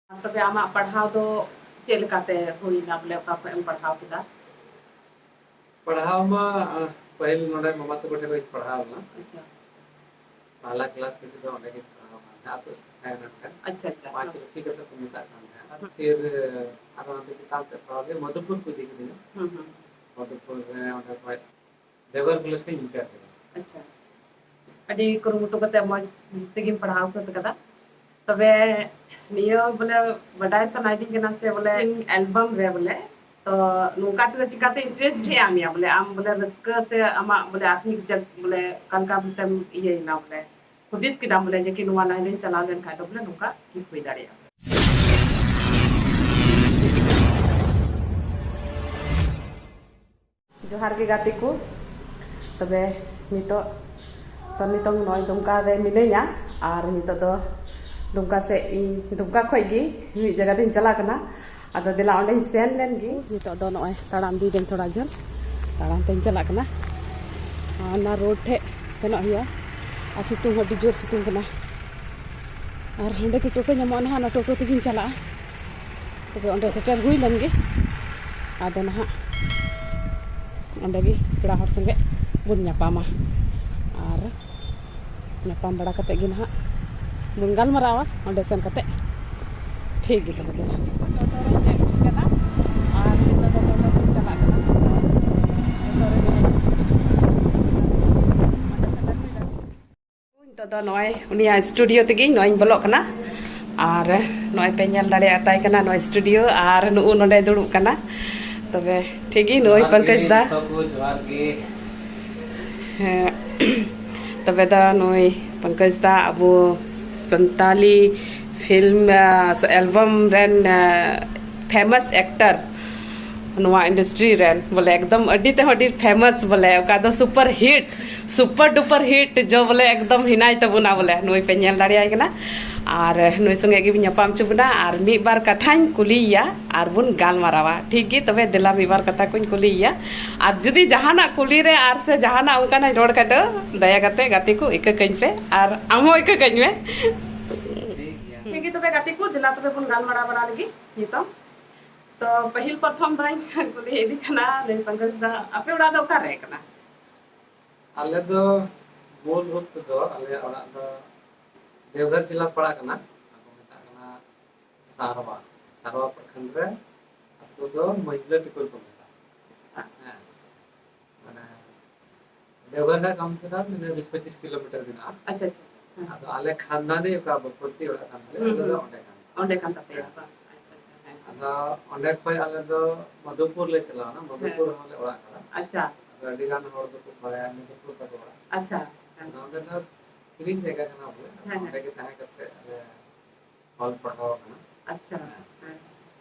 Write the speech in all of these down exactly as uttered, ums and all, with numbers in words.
ᱛᱚᱵᱮ ᱟᱢᱟᱜ ᱯᱟᱲᱦᱟᱣ ᱫᱚ ᱪᱮᱫ ᱞᱮᱠᱟᱛᱮ ᱦᱩᱭᱱᱟ, ᱵᱚᱞᱮ ᱚᱠᱟ ᱠᱷᱚᱱ ᱮᱢ ᱯᱟᱲᱦᱟᱣ ᱠᱮᱫᱟ? ᱯᱟᱲᱦᱟᱣ ᱢᱟ, ᱟᱸ, ᱯᱟᱹᱦᱤᱞ ᱱᱚᱰᱮ ᱢᱟᱢᱟ ᱛᱟᱠᱚ ᱴᱷᱮᱱ ᱠᱷᱚᱱ ᱯᱟᱲᱦᱟᱣ ᱞᱮᱱᱟ᱾ ᱟᱪᱪᱷᱟ᱾ ᱯᱟᱦᱞᱟ ᱠᱞᱟᱥ ᱨᱮᱫᱚ ᱚᱸᱰᱮ ᱜᱮ ᱯᱟᱲᱦᱟᱣ ᱠᱟᱱ ᱛᱟᱦᱮᱸᱫ, ᱟᱛᱳ ᱥᱮᱫ ᱛᱟᱦᱮᱸ ᱠᱟᱱ ᱛᱟᱦᱮᱸᱫ᱾ ᱟᱪᱪᱷᱟ, ᱟᱪᱪᱷᱟ᱾ ᱯᱟᱸᱪ ᱨᱩᱠᱷᱤ ᱠᱟᱛᱮ ᱠᱚ ᱢᱮᱛᱟᱜ ᱠᱟᱱ ᱛᱟᱦᱮᱸᱫ᱾ ᱦᱩᱸ᱾ ᱯᱷᱤᱨ, ᱟᱨᱚ ᱦᱟᱱᱛᱮ ᱪᱮᱛᱟᱱ ᱥᱮᱫ ᱯᱟᱲᱦᱟᱣ ᱜᱮ ᱢᱚᱫᱷᱩᱯᱩᱨ ᱠᱚ ᱤᱫᱤ ᱠᱤᱫᱤᱧᱟ᱾ ᱦᱩᱸ, ᱦᱩᱸ᱾ ᱢᱚᱫᱷᱩᱯᱩᱨ ᱨᱮ ᱚᱸᱰᱮ ᱠᱷᱚᱡ ᱰᱮᱣᱜᱷᱚᱨ ᱠᱚᱞᱮᱡᱽ ᱠᱷᱚᱱ ᱤᱱᱴᱟᱨ ᱠᱮᱫᱟ᱾ ᱟᱪᱪᱷᱟ, ᱟᱹᱰᱤ ᱠᱩᱨᱩᱢᱩᱴᱩ ᱠᱟᱛᱮ ᱢᱚᱡᱽ ᱛᱮᱜᱮᱢ ᱯᱟᱲᱦᱟᱣ ᱥᱟᱹᱛ ᱠᱟᱫᱟ᱾ ᱛᱚᱵᱮ ᱱᱤᱭᱟᱹ ᱵᱚᱞᱮ ᱵᱟᱰᱟᱭ ᱥᱟᱱᱟᱭᱤᱫᱤᱧ ᱠᱟᱱᱟ ᱥᱮ ᱵᱚᱞᱮ ᱤᱧ ᱮᱞᱵᱟᱢ ᱨᱮ ᱵᱚᱞᱮ, ᱛᱚ ᱱᱚᱝᱠᱟ ᱛᱮᱫᱚ ᱪᱤᱠᱟᱛᱮ ᱤᱱᱴᱟᱨᱮᱥᱴ ᱦᱮᱡ ᱟᱫ ᱢᱮᱭᱟ, ᱵᱚᱞᱮ ᱟᱢ ᱵᱚᱞᱮ ᱨᱟᱹᱥᱠᱟᱹ ᱥᱮ ᱟᱢᱟᱜ ᱵᱚᱞᱮ ᱟᱛᱢᱤᱠ ᱡᱟᱹᱛ ᱵᱚᱞᱮ ᱚᱠᱟ ᱞᱮᱠᱟ ᱵᱚᱞᱮᱢ ᱤᱭᱟᱹᱭᱮᱱᱟ, ᱵᱚᱞᱮ ᱦᱩᱫᱤᱥ ᱠᱮᱫᱟᱢ ᱵᱚᱞᱮ ᱡᱮ ᱠᱤ ᱱᱚᱣᱟ ᱞᱟᱭᱤᱱ ᱨᱮᱧ ᱪᱟᱞᱟᱣ ᱞᱮᱱᱠᱷᱟᱱ ᱫᱚ ᱵᱚᱞᱮ ᱱᱚᱝᱠᱟ ᱴᱷᱤᱠ ᱦᱩᱭ ᱫᱟᱲᱮᱭᱟᱜᱼᱟ? ᱡᱚᱦᱟᱨ ᱜᱮ ᱜᱟᱛᱮ ᱠᱚ᱾ ᱛᱚᱵᱮ ᱱᱤᱛᱚᱜ ᱛᱚ ᱱᱤᱛᱚᱝ ᱱᱚᱜᱼᱚᱭ ᱫᱩᱢᱠᱟ ᱨᱮ ᱢᱤᱱᱟᱹᱧᱟ, ᱟᱨ ᱱᱤᱛᱚᱜ ᱫᱚ ᱫᱩᱢᱠᱟ ᱥᱮᱫ ᱤᱧ, ᱫᱩᱢᱠᱟ ᱠᱷᱚᱡ ᱜᱮ ᱢᱤᱫ ᱡᱟᱭᱜᱟ ᱛᱮᱧ ᱪᱟᱞᱟᱜ ᱠᱟᱱᱟ᱾ ᱟᱫᱚ ᱫᱮᱞᱟ ᱚᱸᱰᱮᱧ ᱥᱮᱱ ᱞᱮᱱ ᱜᱮ᱾ ᱱᱤᱛᱚᱜ ᱫᱚ ᱱᱚᱜᱼᱚᱭ ᱛᱟᱲᱟᱢ ᱤᱫᱤᱭᱮᱫᱟᱹᱧ, ᱛᱷᱚᱲᱟ ᱡᱷᱟᱹᱞ ᱛᱟᱲᱟᱢ ᱛᱮᱧ ᱪᱟᱞᱟᱜ ᱠᱟᱱᱟ᱾ ᱟᱨ ᱚᱱᱟ ᱨᱳᱰ ᱴᱷᱮᱡ ᱥᱮᱱᱚᱜ ᱦᱩᱭᱩᱜᱼᱟ᱾ ᱟᱨ ᱥᱤᱛᱩᱝ ᱦᱚᱸ ᱟᱹᱰᱤ ᱡᱳᱨ ᱥᱤᱛᱩᱝ ᱠᱟᱱᱟ᱾ ᱟᱨ ᱦᱟᱸᱰᱮ ᱠᱚ ᱴᱳᱴᱳ ᱧᱟᱢᱚᱜᱼᱟ ᱱᱟᱦᱟᱜ, ᱚᱱᱟ ᱴᱳᱴᱳ ᱛᱮᱜᱮᱧ ᱪᱟᱞᱟᱜᱼᱟ᱾ ᱛᱚᱵᱮ ᱚᱸᱰᱮ ᱥᱮᱴᱮᱨ ᱦᱩᱭ ᱞᱮᱱ ᱜᱮ, ᱟᱫᱚ ᱱᱟᱦᱟᱜ ᱚᱸᱰᱮ ᱜᱮ ᱯᱮᱲᱟ ᱦᱚᱲ ᱥᱚᱸᱜᱮ ᱵᱚᱱ ᱧᱟᱯᱟᱢᱟ᱾ ᱟᱨ ᱧᱟᱯᱟᱢ ᱵᱟᱲᱟ ᱠᱟᱛᱮ ᱜᱮ ᱱᱟᱦᱟᱜ ᱵᱚᱱ ᱜᱟᱞᱢᱟᱨᱟᱣᱟ ᱚᱸᱰᱮ ᱥᱮᱱ ᱠᱟᱛᱮ᱾ ᱴᱷᱤᱠ ᱜᱮ ᱛᱚᱵᱮ ᱫᱮᱞᱟ᱾ ᱴᱳᱴᱳ ᱨᱮᱧ ᱫᱮᱡ ᱠᱟᱱᱟ ᱟᱨ ᱱᱤᱛᱚᱜ ᱫᱚ ᱴᱳᱴᱳ ᱛᱮᱧ ᱪᱟᱞᱟᱜ ᱠᱟᱱᱟ᱾ ᱴᱳᱴᱳ ᱨᱮᱜᱮ ᱦᱮᱡ ᱠᱟᱱᱟ᱾ ᱚᱸᱰᱮ ᱥᱮᱴᱮᱨ ᱦᱩᱭ ᱞᱮᱱ ᱜᱮ᱾ ᱱᱤᱛᱚᱜ ᱫᱚ ᱱᱚᱜᱼᱚᱭ ᱩᱱᱤᱭᱟᱜ ᱥᱴᱩᱰᱤᱭᱳ ᱛᱮᱜᱮ ᱱᱚᱜᱼᱚᱭ ᱤᱧ ᱵᱚᱞᱚᱜ ᱠᱟᱱᱟ᱾ ᱟᱨ ᱱᱚᱜᱼᱚᱭ ᱯᱮ ᱧᱮᱞ ᱫᱟᱲᱮᱭᱟᱜ ᱛᱟᱭ ᱠᱟᱱᱟ ᱱᱚᱜᱼᱚᱭ ᱥᱴᱩᱰᱤᱭᱳ, ᱟᱨ ᱱᱩᱜᱼᱩ ᱱᱚᱰᱮ ᱫᱩᱲᱩᱵ ᱠᱟᱱᱟ᱾ ᱛᱚᱵᱮ ᱴᱷᱤᱠ ᱜᱮ, ᱱᱩᱭ ᱡᱚᱦᱟᱨ ᱜᱮ ᱯᱚᱝᱠᱚᱡᱽ ᱫᱟ᱾ ᱡᱚᱛᱚ ᱠᱚ, ᱡᱚᱦᱟᱨ ᱜᱮ᱾ ᱦᱮᱸ, ᱛᱚᱵᱮ ᱫᱚ ᱱᱩᱭ ᱯᱚᱝᱠᱚᱡᱽ ᱫᱟ ᱟᱵᱚ ᱥᱟᱱᱛᱟᱞᱤ ᱯᱷᱤᱞᱢ, ᱟ, ᱮᱞᱵᱟᱢ ᱨᱮᱱ, ᱟ, ᱯᱷᱮᱢᱟᱥ ᱮᱠᱴᱟᱨ, ᱱᱚᱣᱟ ᱤᱱᱰᱟᱥᱴᱨᱤ ᱨᱮᱱ ᱵᱚᱞᱮ ᱮᱠᱫᱚᱢ ᱟᱹᱰᱤ ᱛᱮᱦᱚᱸ ᱟᱹᱰᱤ ᱯᱷᱮᱢᱟᱥ, ᱵᱚᱞᱮ ᱚᱠᱟ ᱫᱚ super hit, super duper hit ᱡᱚ ᱵᱚᱞᱮ ᱮᱠᱫᱚᱢ ᱦᱮᱱᱟᱭ ᱛᱟᱵᱚᱱᱟ᱾ ᱵᱚᱞᱮ ᱱᱩᱭ ᱯᱮ ᱧᱮᱞ ᱫᱟᱲᱮᱭᱟᱭ ᱠᱟᱱᱟ, ᱟᱨ ᱱᱩᱭ ᱥᱚᱸᱜᱮ ᱜᱮᱵᱚᱱ ᱧᱟᱯᱟᱢ ᱦᱚᱪᱚ ᱵᱚᱱᱟ ᱟᱨ ᱢᱤᱫ ᱵᱟᱨ ᱠᱟᱛᱷᱟᱧ ᱠᱩᱞᱤᱭᱮᱭᱟ ᱟᱨ ᱵᱚᱱ ᱜᱟᱞᱢᱟᱨᱟᱣᱟ᱾ ᱴᱷᱤᱠ ᱜᱮ, ᱛᱚᱵᱮ ᱫᱮᱞᱟ ᱢᱤᱫ ᱵᱟᱨ ᱠᱟᱛᱷᱟ ᱠᱚᱧ ᱠᱩᱞᱤᱭᱮᱭᱟ᱾ ᱟᱨ ᱡᱩᱫᱤ ᱡᱟᱦᱟᱱᱟᱜ ᱠᱩᱞᱤ ᱨᱮ ᱟᱨ ᱥᱮ ᱡᱟᱦᱟᱱᱟᱜ ᱚᱱᱠᱟᱱᱟᱜ ᱨᱚᱲ ᱠᱷᱟᱡ ᱫᱚ ᱫᱟᱭᱟ ᱠᱟᱛᱮ ᱜᱟᱛᱮ ᱠᱚ ᱤᱠᱟᱹ ᱠᱟᱹᱧ ᱯᱮ ᱟᱨ ᱟᱢ ᱦᱚᱸ ᱤᱠᱟᱹ ᱠᱟᱹᱧ ᱢᱮ᱾ ᱴᱷᱤᱠ ᱜᱮᱭᱟ᱾ ᱴᱷᱤᱠ ᱜᱮ, ᱛᱚᱵᱮ ᱜᱟᱛᱮ ᱠᱚ, ᱫᱮᱞᱟ ᱛᱚᱵᱮ ᱵᱚᱱ ᱜᱟᱞᱢᱟᱨᱟᱣ ᱵᱟᱲᱟ ᱞᱟᱹᱜᱤᱫ ᱱᱤᱛᱚᱝ᱾ ᱛᱚ ᱯᱟᱹᱦᱤᱞ ᱯᱨᱚᱛᱷᱚᱢ ᱫᱚᱧ ᱠᱩᱞᱤᱭᱮᱫ ᱠᱟᱱᱟ, ᱞᱟᱹᱭ ᱯᱚᱝᱠᱚᱡᱽ ᱫᱟ, ᱟᱯᱮ ᱚᱲᱟᱜ ᱫᱚ ᱚᱠᱟᱨᱮ ᱠᱟᱱᱟ? ᱟᱞᱮ ᱫᱚ ᱢᱩᱞ ᱨᱩᱯ ᱛᱮᱫᱚ ᱟᱞᱮᱭᱟᱜ ᱚᱲᱟᱜ ᱫᱚ ᱫᱮᱣᱜᱷᱚᱨ ᱡᱮᱞᱟ ᱯᱟᱲᱟᱜ ᱠᱟᱱᱟ᱾ ᱟᱫᱚ ᱢᱮᱛᱟᱜ ᱠᱟᱱᱟ ᱥᱟᱨᱣᱟ, ᱥᱟᱨᱣᱟ ᱯᱨᱚᱠᱷᱚᱸᱰ ᱨᱮ ᱟᱹᱛᱩ ᱫᱚ ᱢᱟᱹᱡᱷᱞᱟᱹ ᱴᱤᱯᱩᱨ ᱠᱚ ᱢᱮᱛᱟᱜᱼᱟ᱾ ᱦᱮᱸ, ᱢᱟᱱᱮ ᱫᱮᱣᱜᱷᱚᱨ ᱨᱮᱱᱟᱜ ᱠᱚᱢ ᱥᱮ ᱠᱚᱢ ᱢᱟᱱᱮ ᱵᱤᱥ ᱯᱚᱸᱪᱤᱥ ᱠᱤᱞᱳᱢᱤᱴᱟᱨ ᱢᱮᱱᱟᱜᱼᱟ᱾ ᱟᱪᱪᱷᱟ, ᱟᱪᱪᱷᱟ, ᱦᱮᱸ᱾ ᱟᱫᱚ ᱟᱞᱮ ᱠᱷᱟᱱᱫᱟᱱᱤ ᱚᱠᱟ ᱵᱟᱯᱚᱛᱤ ᱚᱲᱟᱜ ᱠᱟᱱ ᱛᱟᱞᱮᱭᱟ, ᱦᱩᱸ, ᱟᱞᱮ ᱫᱚ ᱦᱩᱸ᱾ ᱚᱸᱰᱮ ᱠᱟᱱ ᱛᱟᱞᱮᱭᱟ᱾ ᱚᱸᱰᱮ ᱠᱟᱱ ᱛᱟᱯᱮᱭᱟ ᱵᱟᱝ? ᱟᱪᱪᱷᱟ, ᱟᱪᱪᱷᱟ, ᱦᱮᱸ᱾ ᱟᱫᱚ ᱚᱸᱰᱮ ᱠᱷᱚᱡ ᱟᱞᱮ ᱫᱚ ᱢᱚᱫᱷᱩᱯᱩᱨ ᱞᱮ ᱪᱟᱞᱟᱣᱱᱟ, ᱢᱚᱫᱷᱩᱯᱩᱨ ᱦᱮᱸ᱾ ᱦᱚᱸᱞᱮ ᱚᱲᱟᱜ ᱠᱟᱱᱟ᱾ ᱟᱪᱪᱷᱟ᱾ ᱟᱫᱚ ᱟᱹᱰᱤ ᱜᱟᱱ ᱦᱚᱲ ᱫᱚᱠᱚ ᱵᱟᱲᱟᱭᱟ ᱢᱚᱫᱷᱩᱯᱩᱨ ᱛᱟᱠᱚ ᱚᱲᱟᱜ᱾ ᱟᱪᱪᱷᱟ᱾ ᱦᱮᱸ᱾ ᱟᱫᱚ ᱚᱸᱰᱮ ᱫᱚ ᱦᱤᱲᱤᱧ ᱡᱟᱭᱜᱟ ᱠᱟᱱᱟ ᱵᱚᱞᱮ, ᱟᱫᱚ ᱦᱮᱸ, ᱦᱮᱸ᱾ ᱚᱸᱰᱮ ᱜᱮ ᱛᱟᱦᱮᱸ ᱠᱟᱛᱮ ᱟᱞᱮ ᱚᱞ ᱯᱟᱲᱦᱟᱣ ᱟᱠᱟᱱᱟ᱾ ᱟᱪᱪᱷᱟ, ᱦᱮᱸ᱾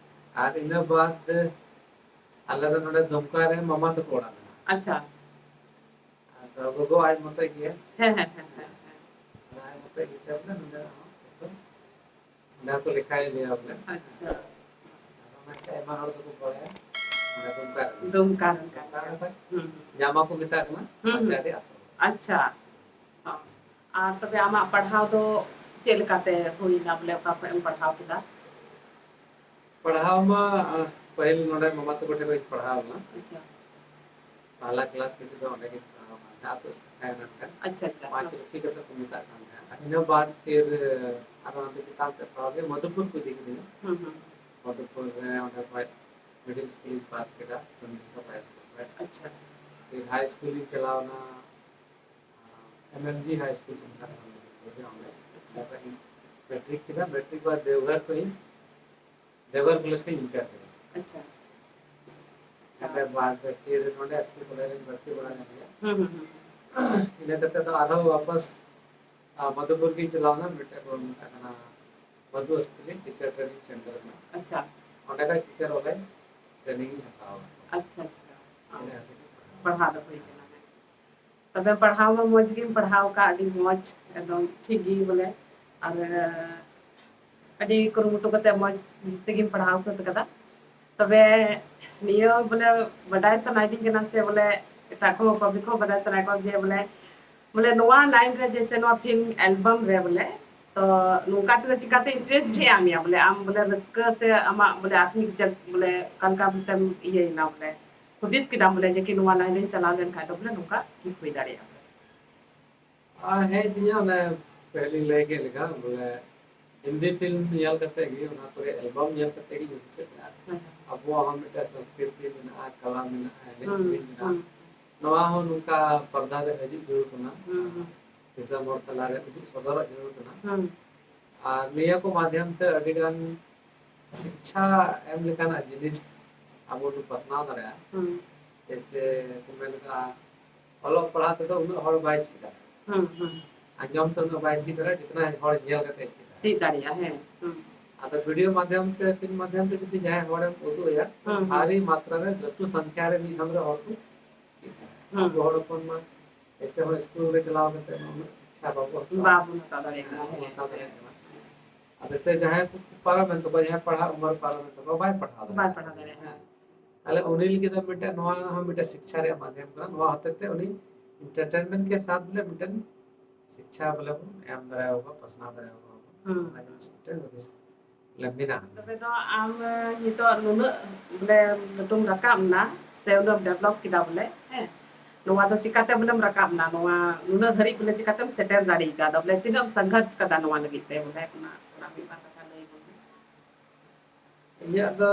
ᱟᱨ ᱤᱱᱟᱹ ᱵᱟᱫ ᱟᱞᱮ ᱫᱚ ᱱᱚᱰᱮ ᱫᱩᱢᱠᱟ ᱨᱮ ᱢᱟᱢᱟ ᱛᱟᱠᱚ ᱚᱲᱟᱜ ᱢᱮᱱᱟᱜᱼᱟ᱾ ᱟᱪᱪᱷᱟ᱾ ᱟᱫᱚ ᱜᱚᱜᱚ ᱟᱡ ᱢᱚᱛᱚᱡ ᱜᱮᱭᱟ᱾ ᱦᱮᱸ, ᱦᱮᱸ, ᱦᱮᱸ, ᱦᱮᱸ, ᱦᱮᱸ᱾ ᱟᱫᱚ ᱟᱡ ᱢᱚᱛᱚᱡ ᱜᱮᱛᱮ ᱵᱚᱞᱮ ᱱᱚᱰᱮ ᱦᱚᱸ ᱮᱠᱫᱚᱢ ᱚᱸᱰᱮ ᱦᱚᱸᱠᱚ ᱞᱮᱠᱷᱟᱭ ᱞᱮᱭᱟ ᱵᱚᱞᱮ᱾ ᱟᱪᱪᱷᱟ᱾ ᱟᱫᱚ ᱚᱱᱟᱛᱮ ᱟᱭᱢᱟ ᱦᱚᱲ ᱫᱚᱠᱚ ᱵᱟᱲᱟᱭᱟ ᱱᱚᱰᱮ ᱫᱩᱢᱠᱟ ᱨᱮ᱾ ᱫᱩᱢᱠᱟ ᱨᱮᱱ ᱠᱟᱱ ᱫᱩᱢᱠᱟ ᱜᱮᱭᱟ᱾ ᱨᱮ ᱠᱷᱚᱡ ᱦᱩᱸ, ᱦᱩᱸ᱾ ᱧᱟᱢᱟ ᱠᱚ ᱢᱮᱛᱟᱜ ᱠᱟᱱᱟ, ᱦᱩᱸ, ᱦᱩᱸ᱾ ᱢᱟᱪᱟᱰᱤ ᱟᱛᱳ᱾ ᱟᱪᱪᱷᱟ᱾ ᱚ᱾ ᱟᱨ ᱛᱚᱵᱮ ᱟᱢᱟᱜ ᱯᱟᱲᱦᱟᱣ ᱫᱚ ᱪᱮᱫ ᱞᱮᱠᱟᱛᱮ ᱦᱩᱭᱱᱟ, ᱵᱚᱞᱮ ᱚᱠᱟ ᱠᱷᱚᱡ ᱮᱢ ᱯᱟᱲᱦᱟᱣ ᱠᱮᱫᱟ? ᱯᱟᱲᱦᱟᱣ ᱢᱟ, ᱟ, ᱯᱟᱹᱦᱤᱞ ᱱᱚᱰᱮ ᱢᱟᱢᱟ ᱛᱟᱠᱚ ᱴᱷᱮᱱ ᱨᱤᱧ ᱯᱟᱲᱦᱟᱣ ᱞᱮᱱᱟ᱾ ᱟᱪᱪᱷᱟ᱾ ᱯᱟᱦᱞᱟ ᱠᱞᱟᱥ ᱨᱮᱫᱚ ᱚᱸᱰᱮ ᱜᱤᱧ ᱯᱟᱲᱦᱟᱣ ᱞᱮᱱᱟ, ᱡᱟᱦᱟᱸ ᱟᱛᱳ ᱥᱠᱩᱞ ᱛᱟᱦᱮᱸ ᱠᱟᱱ ᱛᱟᱦᱮᱸᱫ᱾ ᱟᱪᱪᱷᱟ, ᱟᱪᱪᱷᱟ᱾ ᱯᱟᱸᱪ ᱨᱩᱯᱤ ᱠᱟᱛᱮ ᱠᱚ ᱢᱮᱛᱟᱜ ᱠᱟᱱ ᱛᱟᱦᱮᱸᱫ᱾ ᱟᱨ ᱤᱱᱟᱹ ᱵᱟᱫ ᱯᱷᱤᱨ, ᱟᱨᱚ ᱦᱟᱱᱛᱮ ᱪᱮᱛᱟᱱ ᱥᱮᱫ ᱯᱟᱲᱦᱟᱣ ᱜᱮ ᱢᱚᱫᱷᱩᱯᱩᱨ ᱠᱚ ᱤᱫᱤ ᱠᱤᱫᱤᱧᱟ᱾ ᱦᱩᱸ, ᱦᱩᱸ᱾ ᱢᱚᱫᱷᱩᱯᱩᱨ ᱨᱮ ᱚᱸᱰᱮ ᱠᱷᱚᱡ ᱢᱤᱰᱤᱞ ᱥᱠᱩᱞ ᱤᱧ ᱯᱟᱥ ᱠᱮᱫᱟ, ᱥᱟᱱ ᱡᱳᱥᱮᱯ ᱦᱟᱭ ᱥᱠᱩᱞ ᱠᱷᱚᱡ᱾ ᱟᱪᱪᱷᱟ᱾ ᱯᱷᱤᱨ ᱦᱟᱭ ᱥᱠᱩᱞ ᱤᱧ ᱪᱟᱞᱟᱣᱱᱟ, ᱮᱢ ᱮᱢ ᱡᱤ ᱦᱟᱭ ᱥᱠᱩᱞ ᱠᱚ ᱢᱮᱛᱟᱜ ᱠᱟᱱᱟ, ᱚᱸᱰᱮ᱾ ᱟᱪᱪᱷᱟ᱾ ᱚᱸᱰᱮ ᱤᱧ ᱢᱮᱴᱨᱤᱠ ᱠᱮᱫᱟ, ᱢᱮᱴᱨᱤᱠ ᱵᱟᱫ ᱫᱮᱣᱜᱷᱚᱨ ᱠᱷᱚᱱ ᱤᱧ, ᱫᱮᱣᱜᱷᱚᱨ ᱠᱚᱞᱮᱡᱽ ᱠᱷᱚᱱ ᱤᱧ ᱤᱱᱴᱟᱨ ᱠᱮᱫᱟ᱾ ᱟᱪᱪᱷᱟ᱾ ᱚᱸᱰᱮ ᱵᱟᱫ ᱯᱷᱤᱨ ᱱᱚᱸᱰᱮ ᱮᱥ ᱯᱤ ᱠᱚᱞᱮᱡᱽ ᱨᱤᱧ ᱵᱷᱚᱨᱛᱤ ᱵᱟᱲᱟ ᱞᱮᱱ ᱜᱮᱭᱟ᱾ ᱦᱩᱸ, ᱦᱩᱸ, ᱦᱩᱸ᱾ ᱤᱱᱟᱹ ᱠᱟᱛᱮ ᱫᱚ ᱟᱨᱦᱚᱸ ᱣᱟᱯᱟᱥ, ᱟ, ᱢᱚᱫᱷᱩᱯᱩᱨ ᱜᱤᱧ ᱪᱟᱞᱟᱣᱱᱟ, ᱢᱤᱫᱴᱮᱡ ᱠᱚ ᱢᱮᱛᱟᱜ ᱠᱟᱱᱟ ᱢᱚᱫᱷᱩ ᱚᱥᱛᱷᱤ ᱴᱤᱪᱟᱨ ᱴᱨᱮᱱᱤᱝ ᱥᱮᱱᱴᱟᱨ ᱨᱮᱱᱟᱜ᱾ ᱟᱪᱪᱷᱟ᱾ ᱚᱸᱰᱮ ᱠᱷᱚᱡ ᱴᱤᱪᱟᱨ ᱚᱞᱮ ᱴᱨᱮᱱᱤᱝ ᱤᱧ ᱦᱟᱛᱟᱣ ᱠᱟᱫᱟ᱾ ᱟᱪᱪᱷᱟ, ᱟᱪᱪᱷᱟ᱾ ᱤᱱᱟᱹ ᱦᱟᱹᱵᱤᱡ ᱜᱮ ᱯᱟᱲᱦᱟᱣ᱾ ᱯᱟᱲᱦᱟᱣ ᱫᱚ ᱦᱩᱭ ᱠᱟᱱᱟ, ᱦᱮᱸ᱾ ᱛᱚᱵᱮ ᱯᱟᱲᱦᱟᱣ ᱢᱟ ᱢᱚᱡᱽ ᱜᱮᱢ ᱯᱟᱲᱦᱟᱣ ᱟᱠᱟᱫ, ᱟᱹᱰᱤ ᱢᱚᱡᱽ, ᱮᱠᱫᱚᱢ ᱴᱷᱤᱠ ᱜᱮ ᱵᱚᱞᱮ᱾ ᱟᱨ ᱟᱹᱰᱤ ᱠᱩᱨᱩᱢᱩᱴᱩ ᱠᱟᱛᱮ ᱢᱚᱡᱽ ᱛᱮᱜᱮᱢ ᱯᱟᱲᱦᱟᱣ ᱥᱟᱹᱛ ᱠᱟᱫᱟ᱾ ᱛᱚᱵᱮ ᱱᱤᱭᱟᱹ ᱵᱚᱞᱮ ᱵᱟᱰᱟᱭ ᱥᱟᱱᱟᱭᱤᱫᱤᱧ ᱠᱟᱱᱟ ᱥᱮ ᱵᱚᱞᱮ ᱮᱴᱟᱜ ᱠᱚ ᱯᱟᱵᱽᱞᱤᱠ ᱦᱚᱸ ᱵᱟᱰᱟᱭ ᱥᱟᱱᱟᱭᱮᱫ ᱠᱚᱣᱟ ᱡᱮ ᱵᱚᱞᱮ, ᱵᱚᱞᱮ ᱱᱚᱣᱟ ᱞᱟᱭᱤᱱ ᱨᱮ ᱡᱮᱭᱥᱮ ᱱᱚᱣᱟ ᱯᱷᱤᱞᱢ ᱮᱞᱵᱟᱢ ᱨᱮ ᱵᱚᱞᱮ ᱛᱚ ᱱᱚᱝᱠᱟ ᱛᱮᱫᱚ ᱪᱤᱠᱟᱛᱮ interest ᱦᱮᱡ ᱟᱫ ᱢᱮᱭᱟ, ᱵᱚᱞᱮ ᱟᱢ ᱵᱚᱞᱮ ᱨᱟᱹᱥᱠᱟᱹ ᱥᱮ ᱟᱢᱟᱜ ᱵᱚᱞᱮ ᱟᱛᱢᱤᱠ ᱡᱟᱜ-, ᱵᱚᱞᱮ ᱚᱠᱟ ᱞᱮᱠᱟ ᱵᱚᱞᱮᱢ ᱤᱭᱟᱹᱭᱮᱱᱟ, ᱵᱚᱞᱮ ᱦᱩᱫᱤᱥ ᱠᱮᱫᱟᱢ ᱵᱚᱞᱮ ᱡᱮ ᱠᱤ ᱱᱚᱣᱟ line ᱨᱮᱧ ᱪᱟᱞᱟᱣ ᱞᱮᱱᱠᱷᱟᱱ ᱫᱚ ᱵᱚᱞᱮ ᱱᱚᱝᱠᱟ ᱴᱷᱤᱠ ᱦᱩᱭ ᱫᱟᱲᱮᱭᱟᱜᱼᱟ? ᱟᱨ ᱦᱮᱡ ᱫᱤᱧᱟ ᱚᱱᱮ ᱯᱟᱹᱦᱤᱞᱤᱧ ᱞᱟᱹᱭ ᱠᱮᱫ ᱞᱮᱠᱟ, ᱵᱚᱞᱮ ᱦᱤᱱᱫᱤ film ᱧᱮᱞ ᱠᱟᱛᱮ ᱜᱮ, ᱚᱱᱟ ᱠᱚᱨᱮ album ᱧᱮᱞ ᱠᱟᱛᱮ ᱜᱮ ᱦᱩᱫᱤᱥ ᱦᱮᱡ ᱮᱱᱟ᱾ ᱦᱮᱸ᱾ ᱟᱵᱚᱣᱟᱜ ᱦᱚᱸ ᱢᱤᱫᱴᱮᱱ ᱥᱚᱝᱥᱠᱨᱤᱛᱤ ᱢᱮᱱᱟᱜᱼᱟ, ᱠᱟᱞᱟ ᱢᱮᱱᱟᱜᱼᱟ, ᱮᱱᱮᱡ ᱦᱩᱸ, ᱥᱮᱨᱮᱧ ᱢᱮᱱᱟᱜᱼᱟ᱾ ᱦᱩᱸ᱾ ᱱᱚᱣᱟ ᱦᱚᱸ ᱱᱚᱝᱠᱟ ᱯᱚᱨᱫᱟ ᱨᱮ ᱦᱤᱡᱩᱜ ᱡᱟᱹᱨᱩᱲ ᱠᱟᱱᱟ᱾ ᱦᱩᱸ, ᱦᱩᱸ᱾ ᱫᱤᱥᱚᱢ ᱦᱚᱲ ᱛᱟᱞᱟᱨᱮ ᱩᱫᱩᱜ ᱥᱚᱫᱚᱨᱚᱜ ᱡᱟᱹᱨᱩᱲ ᱠᱟᱱᱟ᱾ ᱦᱩᱸ᱾ ᱟᱨ ᱱᱤᱭᱟᱹ ᱠᱚ ᱢᱟᱫᱷᱭᱚᱢ ᱛᱮ ᱟᱹᱰᱤ ᱜᱟᱱ ᱥᱤᱠᱪᱷᱟ ᱮᱢ ᱞᱮᱠᱟᱱᱟᱜ ᱡᱤᱱᱤᱥ ᱟᱵᱚ ᱵᱚᱱ ᱯᱟᱥᱱᱟᱣ ᱫᱟᱲᱮᱭᱟᱜᱼᱟ᱾ ᱦᱩᱸ᱾ ᱡᱮᱭᱥᱮ ᱠᱚ ᱢᱮᱱ ᱞᱮᱠᱟ, ᱚᱞᱚᱜ ᱯᱟᱲᱦᱟᱜ ᱛᱮᱫᱚ ᱩᱱᱟᱹᱜ ᱦᱚᱲ ᱵᱟᱭ ᱪᱮᱫ ᱫᱟᱲᱮᱭᱟᱜᱼᱟ᱾ ᱦᱩᱸ, ᱦᱩᱸ᱾ ᱟᱸᱡᱚᱢ ᱛᱮ ᱩᱱᱟᱹᱜ ᱵᱟᱭ ᱪᱮᱫ ᱫᱟᱲᱮᱭᱟᱜᱼᱟ, ᱡᱚᱛᱚᱱᱟᱜ ᱦᱚᱲ ᱧᱮᱞ ᱠᱟᱛᱮ ᱪᱮᱫ ᱫᱟᱲᱮᱭᱟᱜᱼᱟ᱾ ᱪᱮᱫ ᱫᱟᱲᱮᱭᱟᱜᱼᱟ, ᱦᱮᱸ᱾ ᱦᱩᱸ᱾ ᱟᱫᱚ video ᱢᱟᱫᱷᱭᱚᱢ ᱛᱮ, film ᱢᱟᱫᱷᱭᱚᱢ ᱛᱮ ᱡᱩᱫᱤ ᱡᱟᱦᱟᱸᱭ ᱦᱚᱲᱮᱢ ᱩᱫᱩᱜ ᱟᱭᱟ, ᱦᱩᱸ, ᱦᱩᱸ᱾ ᱵᱷᱟᱨᱤ ᱢᱟᱛᱨᱟ ᱨᱮ ᱞᱟᱹᱴᱩ ᱥᱚᱝᱠᱷᱟ ᱨᱮ ᱢᱤᱫ ᱫᱷᱟᱣ ᱨᱮ ᱦᱚᱲ ᱠᱚ ᱪᱮᱫ ᱫᱟᱲᱮᱭᱟᱜᱼᱟ᱾ ᱦᱩᱸ᱾ ᱟᱵᱚ ᱦᱚᱲ ᱦᱚᱯᱚᱱ ᱢᱟ ᱮᱭᱥᱮ ᱦᱚᱸ ᱥᱠᱩᱞ ᱨᱮ ᱪᱟᱞᱟᱣ ᱠᱟᱛᱮ ᱩᱱᱟᱹᱜ ᱥᱤᱠᱪᱷᱟ ᱵᱟᱵᱚ ᱦᱟᱛᱟᱣᱟ᱾ ᱵᱟᱵᱚᱱ ᱦᱟᱛᱟᱣ ᱫᱟᱲᱮᱭᱟᱜ ᱠᱟᱱᱟ, ᱦᱮᱸ, ᱵᱟᱵᱚᱱ ᱦᱮᱸ, ᱦᱟᱛᱟᱣ ᱦᱮᱸ᱾ ᱫᱟᱲᱮᱭᱟᱜ ᱠᱟᱱᱟ᱾ ᱟᱫᱚ ᱥᱮ ᱡᱟᱦᱟᱸᱭ ᱠᱚ ᱯᱟᱨᱚᱢᱮᱱ ᱛᱟᱠᱚᱣᱟ, ᱡᱟᱦᱟᱸᱭ ᱯᱟᱲᱦᱟᱜ ᱩᱢᱟᱹᱨ ᱯᱟᱨᱚᱢᱮᱱ ᱛᱟᱠᱚᱣᱟ, ᱵᱟᱭ ᱯᱟᱲᱦᱟᱣ ᱵᱟᱭ ᱫᱟᱲᱮᱭᱟᱜᱼᱟ᱾ ᱯᱟᱲᱦᱟᱣ ᱫᱟᱲᱮᱭᱟᱜᱼᱟ, ᱦᱮᱸ᱾ ᱛᱟᱦᱞᱮ ᱩᱱᱤ ᱞᱟᱹᱜᱤᱫ ᱫᱚ ᱢᱤᱫᱴᱮᱱ, ᱱᱚᱣᱟ ᱦᱚᱸ ᱢᱤᱫᱴᱮᱱ ᱥᱤᱠᱪᱷᱟ ᱨᱮᱭᱟᱜ ᱢᱟᱫᱷᱭᱚᱢ ᱠᱟᱱᱟ᱾ ᱱᱚᱣᱟ ᱦᱚᱛᱮ ᱛᱮ ᱩᱱᱤ entertainment ᱠᱮ ᱥᱟᱛᱷ ᱵᱚᱞᱮ ᱢᱤᱫᱴᱮᱱ ᱥᱤᱠᱪᱷᱟ ᱵᱚᱞᱮ ᱵᱚᱱ ᱮᱢ ᱫᱟᱲᱮᱭᱟᱠᱚᱣᱟ, ᱯᱟᱥᱱᱟᱣ ᱫᱟᱲᱮᱭᱟᱠᱚᱣᱟ᱾ ᱦᱩᱸ᱾ ᱚᱱᱟ ᱡᱤᱱᱤᱥ ᱢᱤᱫᱴᱮᱱ ᱦᱩᱫᱤᱥ ᱞᱮ ᱢᱮᱱᱟᱜᱼᱟ᱾ ᱛᱚᱵᱮ ᱫᱚ ᱟᱢ, ᱮ, ᱱᱤᱛᱚᱜ ᱱᱩᱱᱟᱹᱜ ᱵᱚᱞᱮ ᱞᱟᱹᱴᱩᱢ ᱨᱟᱠᱟᱵ ᱮᱱᱟ, ᱥᱮ ᱩᱱᱟᱹᱜ develop ᱠᱮᱫᱟ ᱵᱚᱞᱮ, ᱦᱮᱸ, ᱱᱚᱣᱟ ᱫᱚ ᱪᱤᱠᱟᱛᱮ ᱵᱚᱞᱮᱢ ᱨᱟᱠᱟᱵ ᱮᱱᱟ? ᱱᱚᱣᱟ ᱱᱩᱱᱟᱹᱜ ᱫᱷᱟᱹᱨᱤᱡ ᱵᱚᱞᱮ ᱪᱤᱠᱟᱛᱮᱢ ᱥᱮᱴᱮᱨ ᱫᱟᱲᱮ ᱠᱟᱣᱫᱟ? ᱵᱚᱞᱮ ᱛᱤᱱᱟᱹᱜ ᱮᱢ ᱥᱚᱝᱜᱷᱚᱨᱥ ᱠᱟᱫᱟ ᱱᱚᱣᱟ ᱞᱟᱹᱜᱤᱫ ᱛᱮ? ᱵᱚᱞᱮ ᱚᱱᱟ ᱛᱷᱚᱲᱟ ᱢᱤᱫ ᱵᱟᱨ ᱠᱟᱛᱷᱟ ᱞᱟᱹᱭ ᱵᱚᱱ ᱢᱮ᱾ ᱤᱧᱟᱹᱜ ᱫᱚ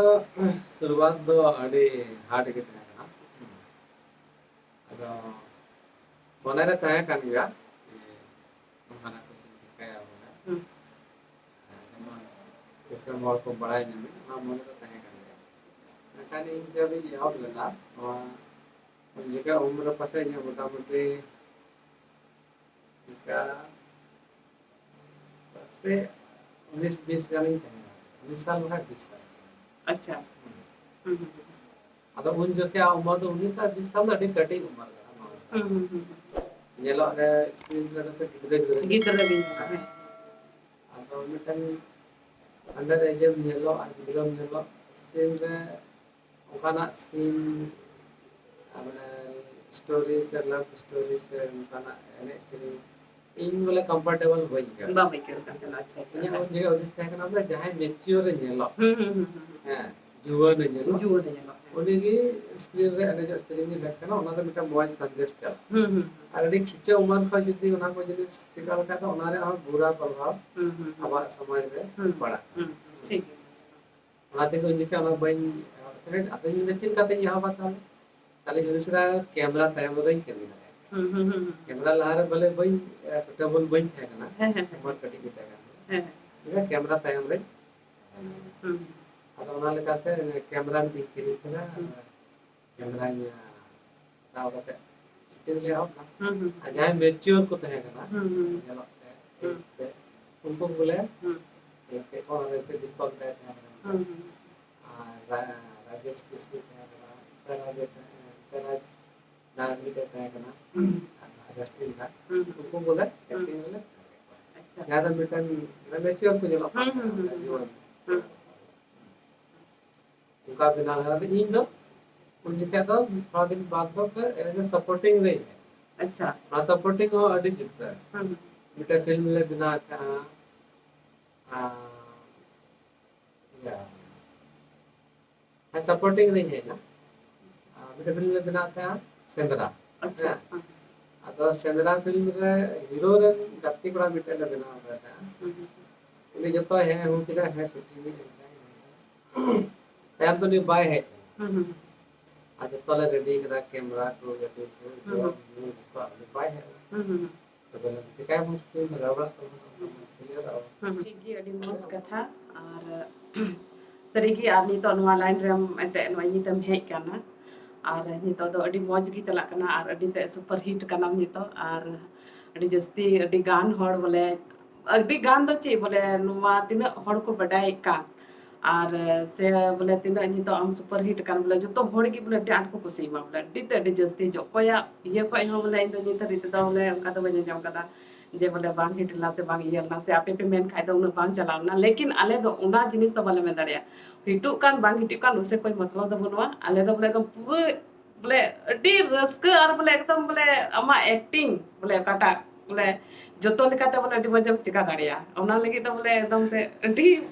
ᱥᱩᱨᱩᱣᱟᱛ ᱫᱚ ᱟᱹᱰᱤ hard ᱜᱮ ᱛᱟᱦᱮᱸ ᱠᱟᱱᱟ᱾ ᱟᱫᱚ ᱢᱚᱱᱮ ᱨᱮ ᱛᱟᱦᱮᱸ ᱠᱟᱱ ᱜᱮᱭᱟ ᱡᱮ ᱱᱚᱝᱠᱟᱱᱟᱜ ᱠᱤᱪᱷᱩᱧ ᱪᱤᱠᱟᱹᱭᱟ ᱵᱚᱞᱮ᱾ ᱦᱩᱸ᱾ ᱡᱮᱢᱚᱱ ᱫᱤᱥᱚᱢ ᱦᱚᱲ ᱠᱚ ᱵᱟᱲᱟᱭ ᱧᱟᱢᱟ, ᱚᱱᱟ ᱢᱚᱱᱮ ᱨᱮ ᱛᱟᱦᱮᱸ ᱠᱟᱱ ᱜᱮᱭᱟ᱾ ᱢᱮᱱᱠᱷᱟᱱ ᱤᱧ ᱡᱚᱵᱤᱧ ᱮᱦᱚᱵ ᱞᱮᱫᱟ, ᱱᱚᱣᱟ ᱩᱱ ᱡᱚᱠᱷᱚᱱ ᱩᱢᱮᱨ ᱯᱟᱥᱮᱡ ᱤᱧᱟᱹᱜ ᱢᱚᱴᱟᱢᱩᱴᱤ ᱚᱱᱠᱟ ᱯᱟᱥᱮᱡ ᱩᱱᱤᱥ ᱵᱤᱥ ᱜᱟᱱᱤᱧ ᱛᱟᱦᱮᱸ ᱠᱟᱱᱟ᱾ ᱩᱱᱤᱥ ᱥᱟᱞ ᱵᱟᱠᱷᱟᱡ ᱵᱤᱥ ᱥᱟᱞ᱾ ᱟᱪᱪᱷᱟ᱾ ᱦᱩᱸ᱾ ᱦᱩᱸ, ᱦᱩᱸ, ᱦᱩᱸ᱾ ᱟᱫᱚ ᱩᱱ ᱡᱚᱠᱷᱮᱡ ᱩᱢᱮᱨ ᱫᱚ ᱩᱱᱤᱥ ᱟᱨ ᱵᱤᱥ ᱥᱟᱞ ᱫᱚ ᱟᱹᱰᱤ ᱠᱟᱹᱴᱤᱡ ᱩᱢᱮᱨ ᱠᱟᱱᱟ ᱱᱚᱣᱟ ᱫᱚ᱾ ᱦᱩᱸ, ᱦᱩᱸ, ᱦᱩᱸ, ᱦᱩᱸ᱾ ᱧᱮᱞᱚᱜ ᱨᱮ screen ᱨᱮᱫᱚ ᱯᱮ ᱜᱤᱫᱽᱨᱟᱹ, ᱜᱤᱫᱽᱨᱟᱹ ᱜᱮ᱾ ᱜᱤᱫᱽᱨᱟᱹ ᱜᱮ ᱧᱮᱞᱚᱜᱼᱟ, ᱦᱮᱸ᱾ ᱟᱫᱚ ᱢᱤᱫᱴᱮᱱ under age ᱮᱢ ᱧᱮᱞᱚᱜ ᱟᱨ ᱜᱤᱫᱽᱨᱟᱹᱢ ᱧᱮᱞᱚᱜ, screen ᱨᱮ ᱚᱱᱠᱟᱱᱟᱜ scene, ᱟᱨ ᱢᱟᱱᱮ story ᱥᱮ love story ᱥᱮ ᱚᱱᱠᱟᱱᱟᱜ ᱮᱱᱮᱡ ᱥᱮᱨᱮᱧ, ᱤᱧ ᱵᱚᱞᱮ ᱠᱚᱢᱯᱷᱚᱨᱴᱮᱵᱚᱞ ᱵᱟᱹᱧ ᱟᱹᱭᱠᱟᱹᱣ᱾ ᱵᱟᱢ ᱟᱹᱭᱠᱟᱹᱣ ᱠᱟᱱ ᱛᱟᱦᱮᱱᱟ, ᱟᱪᱪᱷᱟ, ᱟᱪᱪᱷᱟ᱾ ᱤᱧᱟᱹᱜ ᱩᱱ ᱡᱚᱠᱷᱚᱱ ᱦᱩᱫᱤᱥ ᱛᱟᱦᱮᱸ ᱠᱟᱱᱟ ᱵᱚᱞᱮ ᱡᱟᱦᱟᱸᱭ ᱢᱮᱪᱤᱭᱳᱨ ᱮ ᱧᱮᱞᱚᱜ, ᱦᱩᱸ, ᱦᱩᱸ, ᱦᱩᱸ, ᱦᱩᱸ᱾ ᱦᱮᱸ, ᱡᱩᱣᱟᱹᱱ ᱮ ᱧᱮᱞᱚᱜ, ᱡᱩᱣᱟᱹᱱ ᱮ ᱧᱮᱞᱚᱜ, ᱦᱮᱸ᱾ ᱩᱱᱤ ᱜᱮ ᱥᱠᱨᱤᱱ ᱨᱮ ᱮᱱᱮᱡᱚᱜ ᱥᱮᱨᱮᱧ ᱮ ᱦᱮᱡ ᱠᱟᱱᱟ, ᱚᱱᱟ ᱫᱚ ᱢᱤᱫᱴᱟᱝ ᱢᱚᱡᱽ ᱥᱟᱸᱫᱮᱥ ᱪᱟᱞᱟᱜ᱾ ᱦᱩᱸ, ᱦᱩᱸ, ᱦᱩᱸ᱾ ᱟᱨ ᱟᱹᱰᱤ ᱠᱷᱤᱪᱟᱹ ᱩᱢᱟᱹᱨ ᱠᱷᱚᱱ ᱡᱩᱫᱤ ᱚᱱᱟ ᱠᱚ ᱡᱤᱱᱤᱥ ᱪᱮᱠᱟ ᱞᱮᱠᱷᱟᱱ ᱫᱚ ᱚᱱᱟ ᱨᱮᱭᱟᱜ ᱦᱚᱸ ᱵᱩᱨᱟ ᱯᱨᱚᱵᱷᱟᱵᱽ ᱦᱩᱸ, ᱦᱩᱸ, ᱦᱩᱸ᱾ ᱟᱵᱚᱣᱟᱜ ᱥᱚᱢᱟᱡᱽ ᱨᱮ ᱦᱩᱸ, ᱯᱟᱲᱟᱜ ᱠᱟᱱᱟ᱾ ᱦᱩᱸ, ᱦᱩᱸ, ᱴᱷᱤᱠ᱾ ᱚᱱᱟ ᱛᱮᱜᱮ ᱩᱱ ᱡᱚᱠᱷᱚᱱ ᱚᱱᱟ ᱵᱟᱹᱧ, ᱟᱫᱚᱧ ᱢᱮᱱᱫᱟ, "ᱪᱮᱫ ᱞᱮᱠᱟᱛᱮᱧ ᱮᱦᱚᱵᱟ ᱛᱟᱦᱞᱮ?" ᱛᱟᱦᱞᱮᱧ ᱦᱩᱫᱤᱥ ᱠᱮᱫᱟ, ᱠᱮᱢᱮᱨᱟ ᱛᱟᱭᱚᱢ ᱨᱮᱫᱚᱧ ᱠᱟᱹᱢᱤ ᱫᱟᱲᱮᱭᱟᱜᱼᱟ᱾ ᱦᱩᱸ, ᱦᱩᱸ, ᱦᱩᱸ, ᱦᱩᱸ᱾ ᱠᱮᱢᱮᱨᱟ ᱞᱟᱦᱟ ᱨᱮ ᱵᱚᱞᱮ ᱵᱟᱹᱧ, ᱮ, ᱥᱩᱴᱮᱵᱚᱞ ᱵᱟᱹᱧ ᱛᱟᱦᱮᱸ ᱠᱟᱱᱟ᱾ ᱦᱮᱸ, ᱦᱮᱸ, ᱦᱮᱸ᱾ ᱩᱢᱮᱨ ᱠᱟᱹᱴᱤᱡ ᱜᱮ ᱛᱟᱦᱮᱸ ᱠᱟᱱᱟ᱾ ᱦᱮᱸ, ᱦᱮᱸ᱾ ᱤᱱᱟᱹ ᱠᱮᱢᱮᱨᱟ ᱛᱟᱭᱚᱢ ᱨᱮ᱾ ᱦᱩᱸ᱾ ᱟᱫᱚ ᱚᱱᱟ ᱞᱮᱠᱟᱛᱮ ᱠᱮᱢᱮᱨᱟ ᱢᱤᱫᱴᱤᱡ ᱠᱤᱨᱤᱧ ᱠᱮᱫᱟ᱾ ᱦᱩᱸ᱾ ᱠᱮᱢᱮᱨᱟᱧ ᱦᱟᱛᱟᱣ ᱠᱟᱛᱮ ᱥᱩᱴᱤᱝ ᱞᱮ ᱮᱦᱚᱵ ᱮᱱᱟ᱾ ᱦᱩᱸ, ᱦᱩᱸ᱾ ᱟᱨ ᱡᱟᱦᱟᱸᱭ ᱢᱮᱪᱤᱭᱳᱨ ᱠᱚ ᱛᱟᱦᱮᱸ ᱠᱟᱱᱟ, ᱦᱩᱸ, ᱦᱩᱸ᱾ ᱧᱮᱞᱚᱜ ᱛᱮ, ᱦᱩᱸ᱾ ᱮᱡᱽ ᱛᱮ, ᱩᱱᱠᱩ ᱠᱚᱞᱮ ᱦᱩᱸ᱾ ᱥᱮᱞᱯᱷᱤ ᱠᱚ, ᱟᱨ ᱥᱮ ᱫᱤᱯᱚᱠ ᱫᱟᱭ ᱛᱟᱦᱮᱸ ᱠᱟᱱᱟ᱾ ᱦᱩᱸ, ᱦᱩᱸ᱾ ᱟᱨ ᱨᱟ-, ᱨᱟᱡᱮᱥ ᱠᱤᱥᱠᱩ ᱛᱟᱦᱮᱸ ᱠᱟᱱᱟ, ᱥᱮ ᱨᱟᱡᱮ ᱛᱟᱦᱮᱸ, ᱥᱮ ᱨᱟᱡᱽ ᱫᱟᱨ ᱢᱤᱫᱴᱮᱡ ᱛᱟᱦᱮᱸ ᱠᱟᱱᱟ, ᱦᱩᱸ᱾ ᱟᱨ ᱡᱟᱥᱴᱤᱱ ᱫᱟ, ᱦᱩᱸ᱾ ᱩᱱᱠᱩ ᱠᱚᱞᱮ ᱦᱩᱸ᱾ ᱮᱠᱴᱤᱝ ᱨᱮᱞᱮ ᱟᱪᱪᱷᱟ᱾ ᱡᱟᱦᱟᱸ ᱫᱚ ᱢᱤᱫᱴᱟᱝ ᱢᱮᱪᱤᱭᱳᱨ ᱠᱚ ᱧᱮᱞᱚᱜ ᱠᱟᱱ ᱦᱩᱸ, ᱦᱩᱸ, ᱛᱟᱦᱮᱸᱱᱟ, ᱦᱩᱸ, ᱦᱩᱸ᱾ ᱡᱩᱣᱟᱹᱱ᱾ ᱦᱩᱸ᱾ ᱚᱱᱠᱟ ᱵᱮᱱᱟᱣ ᱞᱮᱱᱟ᱾ ᱟᱫᱚ ᱤᱧ ᱫᱚ ᱩᱱ ᱡᱚᱠᱷᱮᱡ ᱫᱚ ᱛᱷᱚᱲᱟ ᱫᱤᱱ ᱵᱟᱫ ᱫᱚ ᱮᱡ ᱮ ᱥᱟᱯᱳᱨᱴᱤᱝ ᱨᱮ ᱤᱧ ᱦᱮᱡ ᱮᱱᱟ᱾ ᱟᱪᱪᱷᱟ᱾ ᱚᱱᱟ ᱥᱟᱯᱳᱨᱴᱤᱝ ᱦᱚᱸ ᱟᱹᱰᱤ ᱡᱩᱛ ᱛᱮ᱾ ᱦᱩᱸ᱾ ᱢᱤᱫᱴᱮᱱ ᱯᱷᱤᱞᱢ ᱞᱮ ᱵᱮᱱᱟᱣ ᱮᱫ ᱛᱟᱦᱮᱸᱱᱟ᱾ ᱟᱨ, ᱤᱭᱟᱹ, ᱦᱮᱸ, ᱥᱟᱯᱳᱨᱴᱤᱝ ᱨᱤᱧ ᱦᱮᱡ ᱮᱱᱟ᱾ ᱟᱨ ᱢᱤᱫᱴᱮᱱ ᱯᱷᱤᱞᱢ ᱞᱮ ᱵᱮᱱᱟᱣ ᱮᱫ ᱛᱟᱦᱮᱸᱱᱟ, ᱥᱮᱸᱫᱽᱨᱟ᱾ ᱟᱪᱪᱷᱟ᱾ ᱦᱮᱸ᱾ ᱦᱮᱸ᱾ ᱟᱫᱚ ᱥᱮᱸᱫᱽᱨᱟ ᱯᱷᱤᱞᱢ ᱨᱮ ᱦᱤᱨᱳ ᱨᱮᱱ ᱜᱟᱛᱮ ᱠᱚᱲᱟ ᱢᱤᱫᱴᱮᱱ ᱞᱮ ᱵᱮᱱᱟᱣ ᱟᱠᱟᱫ ᱛᱟᱦᱮᱸᱱᱟ᱾ ᱦᱩᱸ, ᱦᱩᱸ᱾ ᱩᱱᱤ ᱡᱚᱛᱚᱭ ᱦᱮᱸ ᱦᱩ ᱠᱮᱫᱟ, ᱦᱮᱸ, ᱪᱷᱩᱴᱤ ᱢᱮ, ᱮᱱᱠᱷᱟᱱ ᱛᱟᱭᱚᱢ ᱛᱮ ᱩᱱᱤ ᱵᱟᱭ ᱦᱮᱡ ᱞᱮᱱᱟ᱾ ᱦᱩᱸ, ᱦᱩᱸ᱾ ᱟᱨ ᱡᱚᱛᱚ ᱞᱮ ᱨᱮᱰᱤ ᱠᱮᱫᱟ, ᱠᱮᱢᱨᱟ ᱠᱚ, ᱜᱟᱹᱰᱤ ᱠᱚ, ᱦᱩᱸ, ᱡᱚᱢ ᱦᱩᱸ᱾ ᱧᱩ, ᱡᱚᱛᱚ, ᱟᱨ ᱩᱱᱤ ᱵᱟᱭ ᱦᱮᱡ ᱞᱮᱱᱟ᱾ ᱦᱩᱸ, ᱦᱩᱸ, ᱦᱩᱸ᱾ ᱛᱚᱵᱮ ᱪᱤᱠᱟᱹᱭᱟᱵᱚᱱ, ᱥᱩᱫᱷᱩ ᱫᱷᱟᱨᱟ ᱚᱲᱟᱜ ᱛᱟᱵᱚᱱ, ᱦᱩᱸ᱾ ᱠᱞᱤᱭᱟᱨ ᱟᱵᱚᱱ᱾ ᱦᱩᱸ, ᱦᱩᱸ᱾ ᱴᱷᱤᱠ ᱜᱮ, ᱟᱹᱰᱤ ᱢᱚᱡᱽ ᱠᱟᱛᱷᱟ᱾ ᱟᱨ ᱥᱟᱹᱨᱤᱜᱮ, ᱟᱨ ᱱᱤᱛᱚᱜ ᱱᱚᱣᱟ ᱞᱟᱭᱤᱱ ᱨᱮᱢ ᱮᱱᱛᱮᱫ ᱱᱚᱜᱼᱚᱭ ᱱᱤᱛᱮᱢ ᱦᱮᱡ ᱠᱟᱱᱟ, ᱟᱨ ᱱᱤᱛᱚᱜ ᱫᱚ ᱟᱹᱰᱤ ᱢᱚᱡᱽ ᱜᱮ ᱪᱟᱞᱟᱜ ᱠᱟᱱᱟ, ᱟᱨ ᱟᱹᱰᱤ ᱛᱮᱫ ᱥᱩᱯᱟᱨ ᱦᱤᱴ ᱠᱟᱱᱟᱢ ᱱᱤᱛᱚᱜ, ᱟᱨ ᱟᱹᱰᱤ ᱡᱟᱹᱥᱛᱤ, ᱟᱹᱰᱤ ᱜᱟᱱ ᱦᱚᱲ ᱵᱚᱞᱮ, ᱟᱹᱰᱤ ᱜᱟᱱ ᱫᱚ ᱪᱮᱫ ᱵᱚᱞᱮ, ᱱᱚᱣᱟ ᱛᱤᱱᱟᱹᱜ ᱦᱚᱲ ᱠᱚ ᱵᱟᱰᱟᱭᱮᱫ ᱠᱟᱱ, ᱟᱨ ᱥᱮ ᱵᱚᱞᱮ ᱛᱤᱱᱟᱹᱜ ᱱᱤᱛᱚᱜ ᱟᱢ ᱥᱩᱯᱟᱨ ᱦᱤᱴ ᱠᱟᱱ, ᱵᱚᱞᱮ ᱡᱚᱛᱚ ᱦᱚᱲ ᱜᱮ ᱵᱚᱞᱮ ᱟᱹᱰᱤ ᱟᱸᱴ ᱠᱚ ᱠᱩᱥᱤᱭᱟᱢᱟ, ᱵᱚᱞᱮ ᱟᱹᱰᱤ ᱛᱮᱫ ᱟᱹᱰᱤ ᱡᱟᱹᱥᱛᱤ, ᱚᱠᱚᱭᱟᱜ ᱤᱭᱟᱹ ᱠᱷᱚᱡ ᱦᱚᱸ ᱵᱚᱞᱮ ᱤᱧ ᱫᱚ ᱱᱤᱛ ᱦᱟᱹᱵᱤᱡ ᱛᱮᱫᱚ ᱵᱚᱞᱮ ᱚᱱᱠᱟ ᱫᱚ ᱵᱟᱹᱧ ᱟᱸᱡᱚᱢ ᱠᱟᱫᱟ ᱡᱮ ᱵᱚᱞᱮ ᱵᱟᱝ ᱦᱤᱴ ᱞᱮᱱᱟ ᱥᱮ ᱵᱟᱝ ᱤᱭᱟᱹ ᱞᱮᱱᱟ ᱥᱮ ᱟᱯᱮ ᱯᱮ ᱢᱮᱱ ᱠᱷᱟᱡ ᱫᱚ ᱩᱱᱟᱹᱜ ᱵᱟᱝ ᱪᱟᱞᱟᱣ ᱞᱮᱱᱟ, ᱞᱮᱠᱤᱱ ᱟᱞᱮ ᱫᱚ ᱚᱱᱟ ᱡᱤᱱᱤᱥ ᱫᱚ ᱵᱟᱞᱮ ᱢᱮᱱ ᱫᱟᱲᱮᱭᱟᱜᱼᱟ᱾ ᱦᱤᱴᱚᱜ ᱠᱟᱱ ᱵᱟᱝ ᱦᱤᱴᱚᱜ ᱠᱟᱱ, ᱩᱥᱮ ᱠᱳᱭ ᱢᱚᱛᱞᱚᱵ ᱫᱚ ᱵᱟᱹᱱᱩᱜᱼᱟ᱾ ᱟᱞᱮ ᱫᱚ ᱵᱚᱞᱮ ᱮᱠᱫᱚᱢ ᱯᱩᱨᱟᱹ ᱵᱚᱞᱮ ᱟᱹᱰᱤ ᱨᱟᱹᱥᱠᱟᱹ ᱟᱨ ᱵᱚᱞᱮ ᱮᱠᱫᱚᱢ ᱵᱚᱞᱮ ᱟᱢᱟᱜ ᱮᱠᱴᱤᱝ ᱵᱚᱞᱮ ᱚᱠᱟᱴᱟᱜ ᱵᱚᱞᱮ ᱡᱚᱛᱚ ᱞᱮᱠᱟᱛᱮ ᱵᱚᱞᱮ ᱟᱹᱰᱤ ᱢᱚᱡᱽ ᱮᱢ ᱪᱮᱠᱟ ᱫᱟᱲᱮᱭᱟᱜᱼᱟ᱾ ᱚᱱᱟ ᱞᱟᱹᱜᱤᱫ ᱫᱚ ᱵᱚᱞᱮ ᱮᱠᱫᱚᱢ ᱛᱮ ᱟᱹᱰᱤ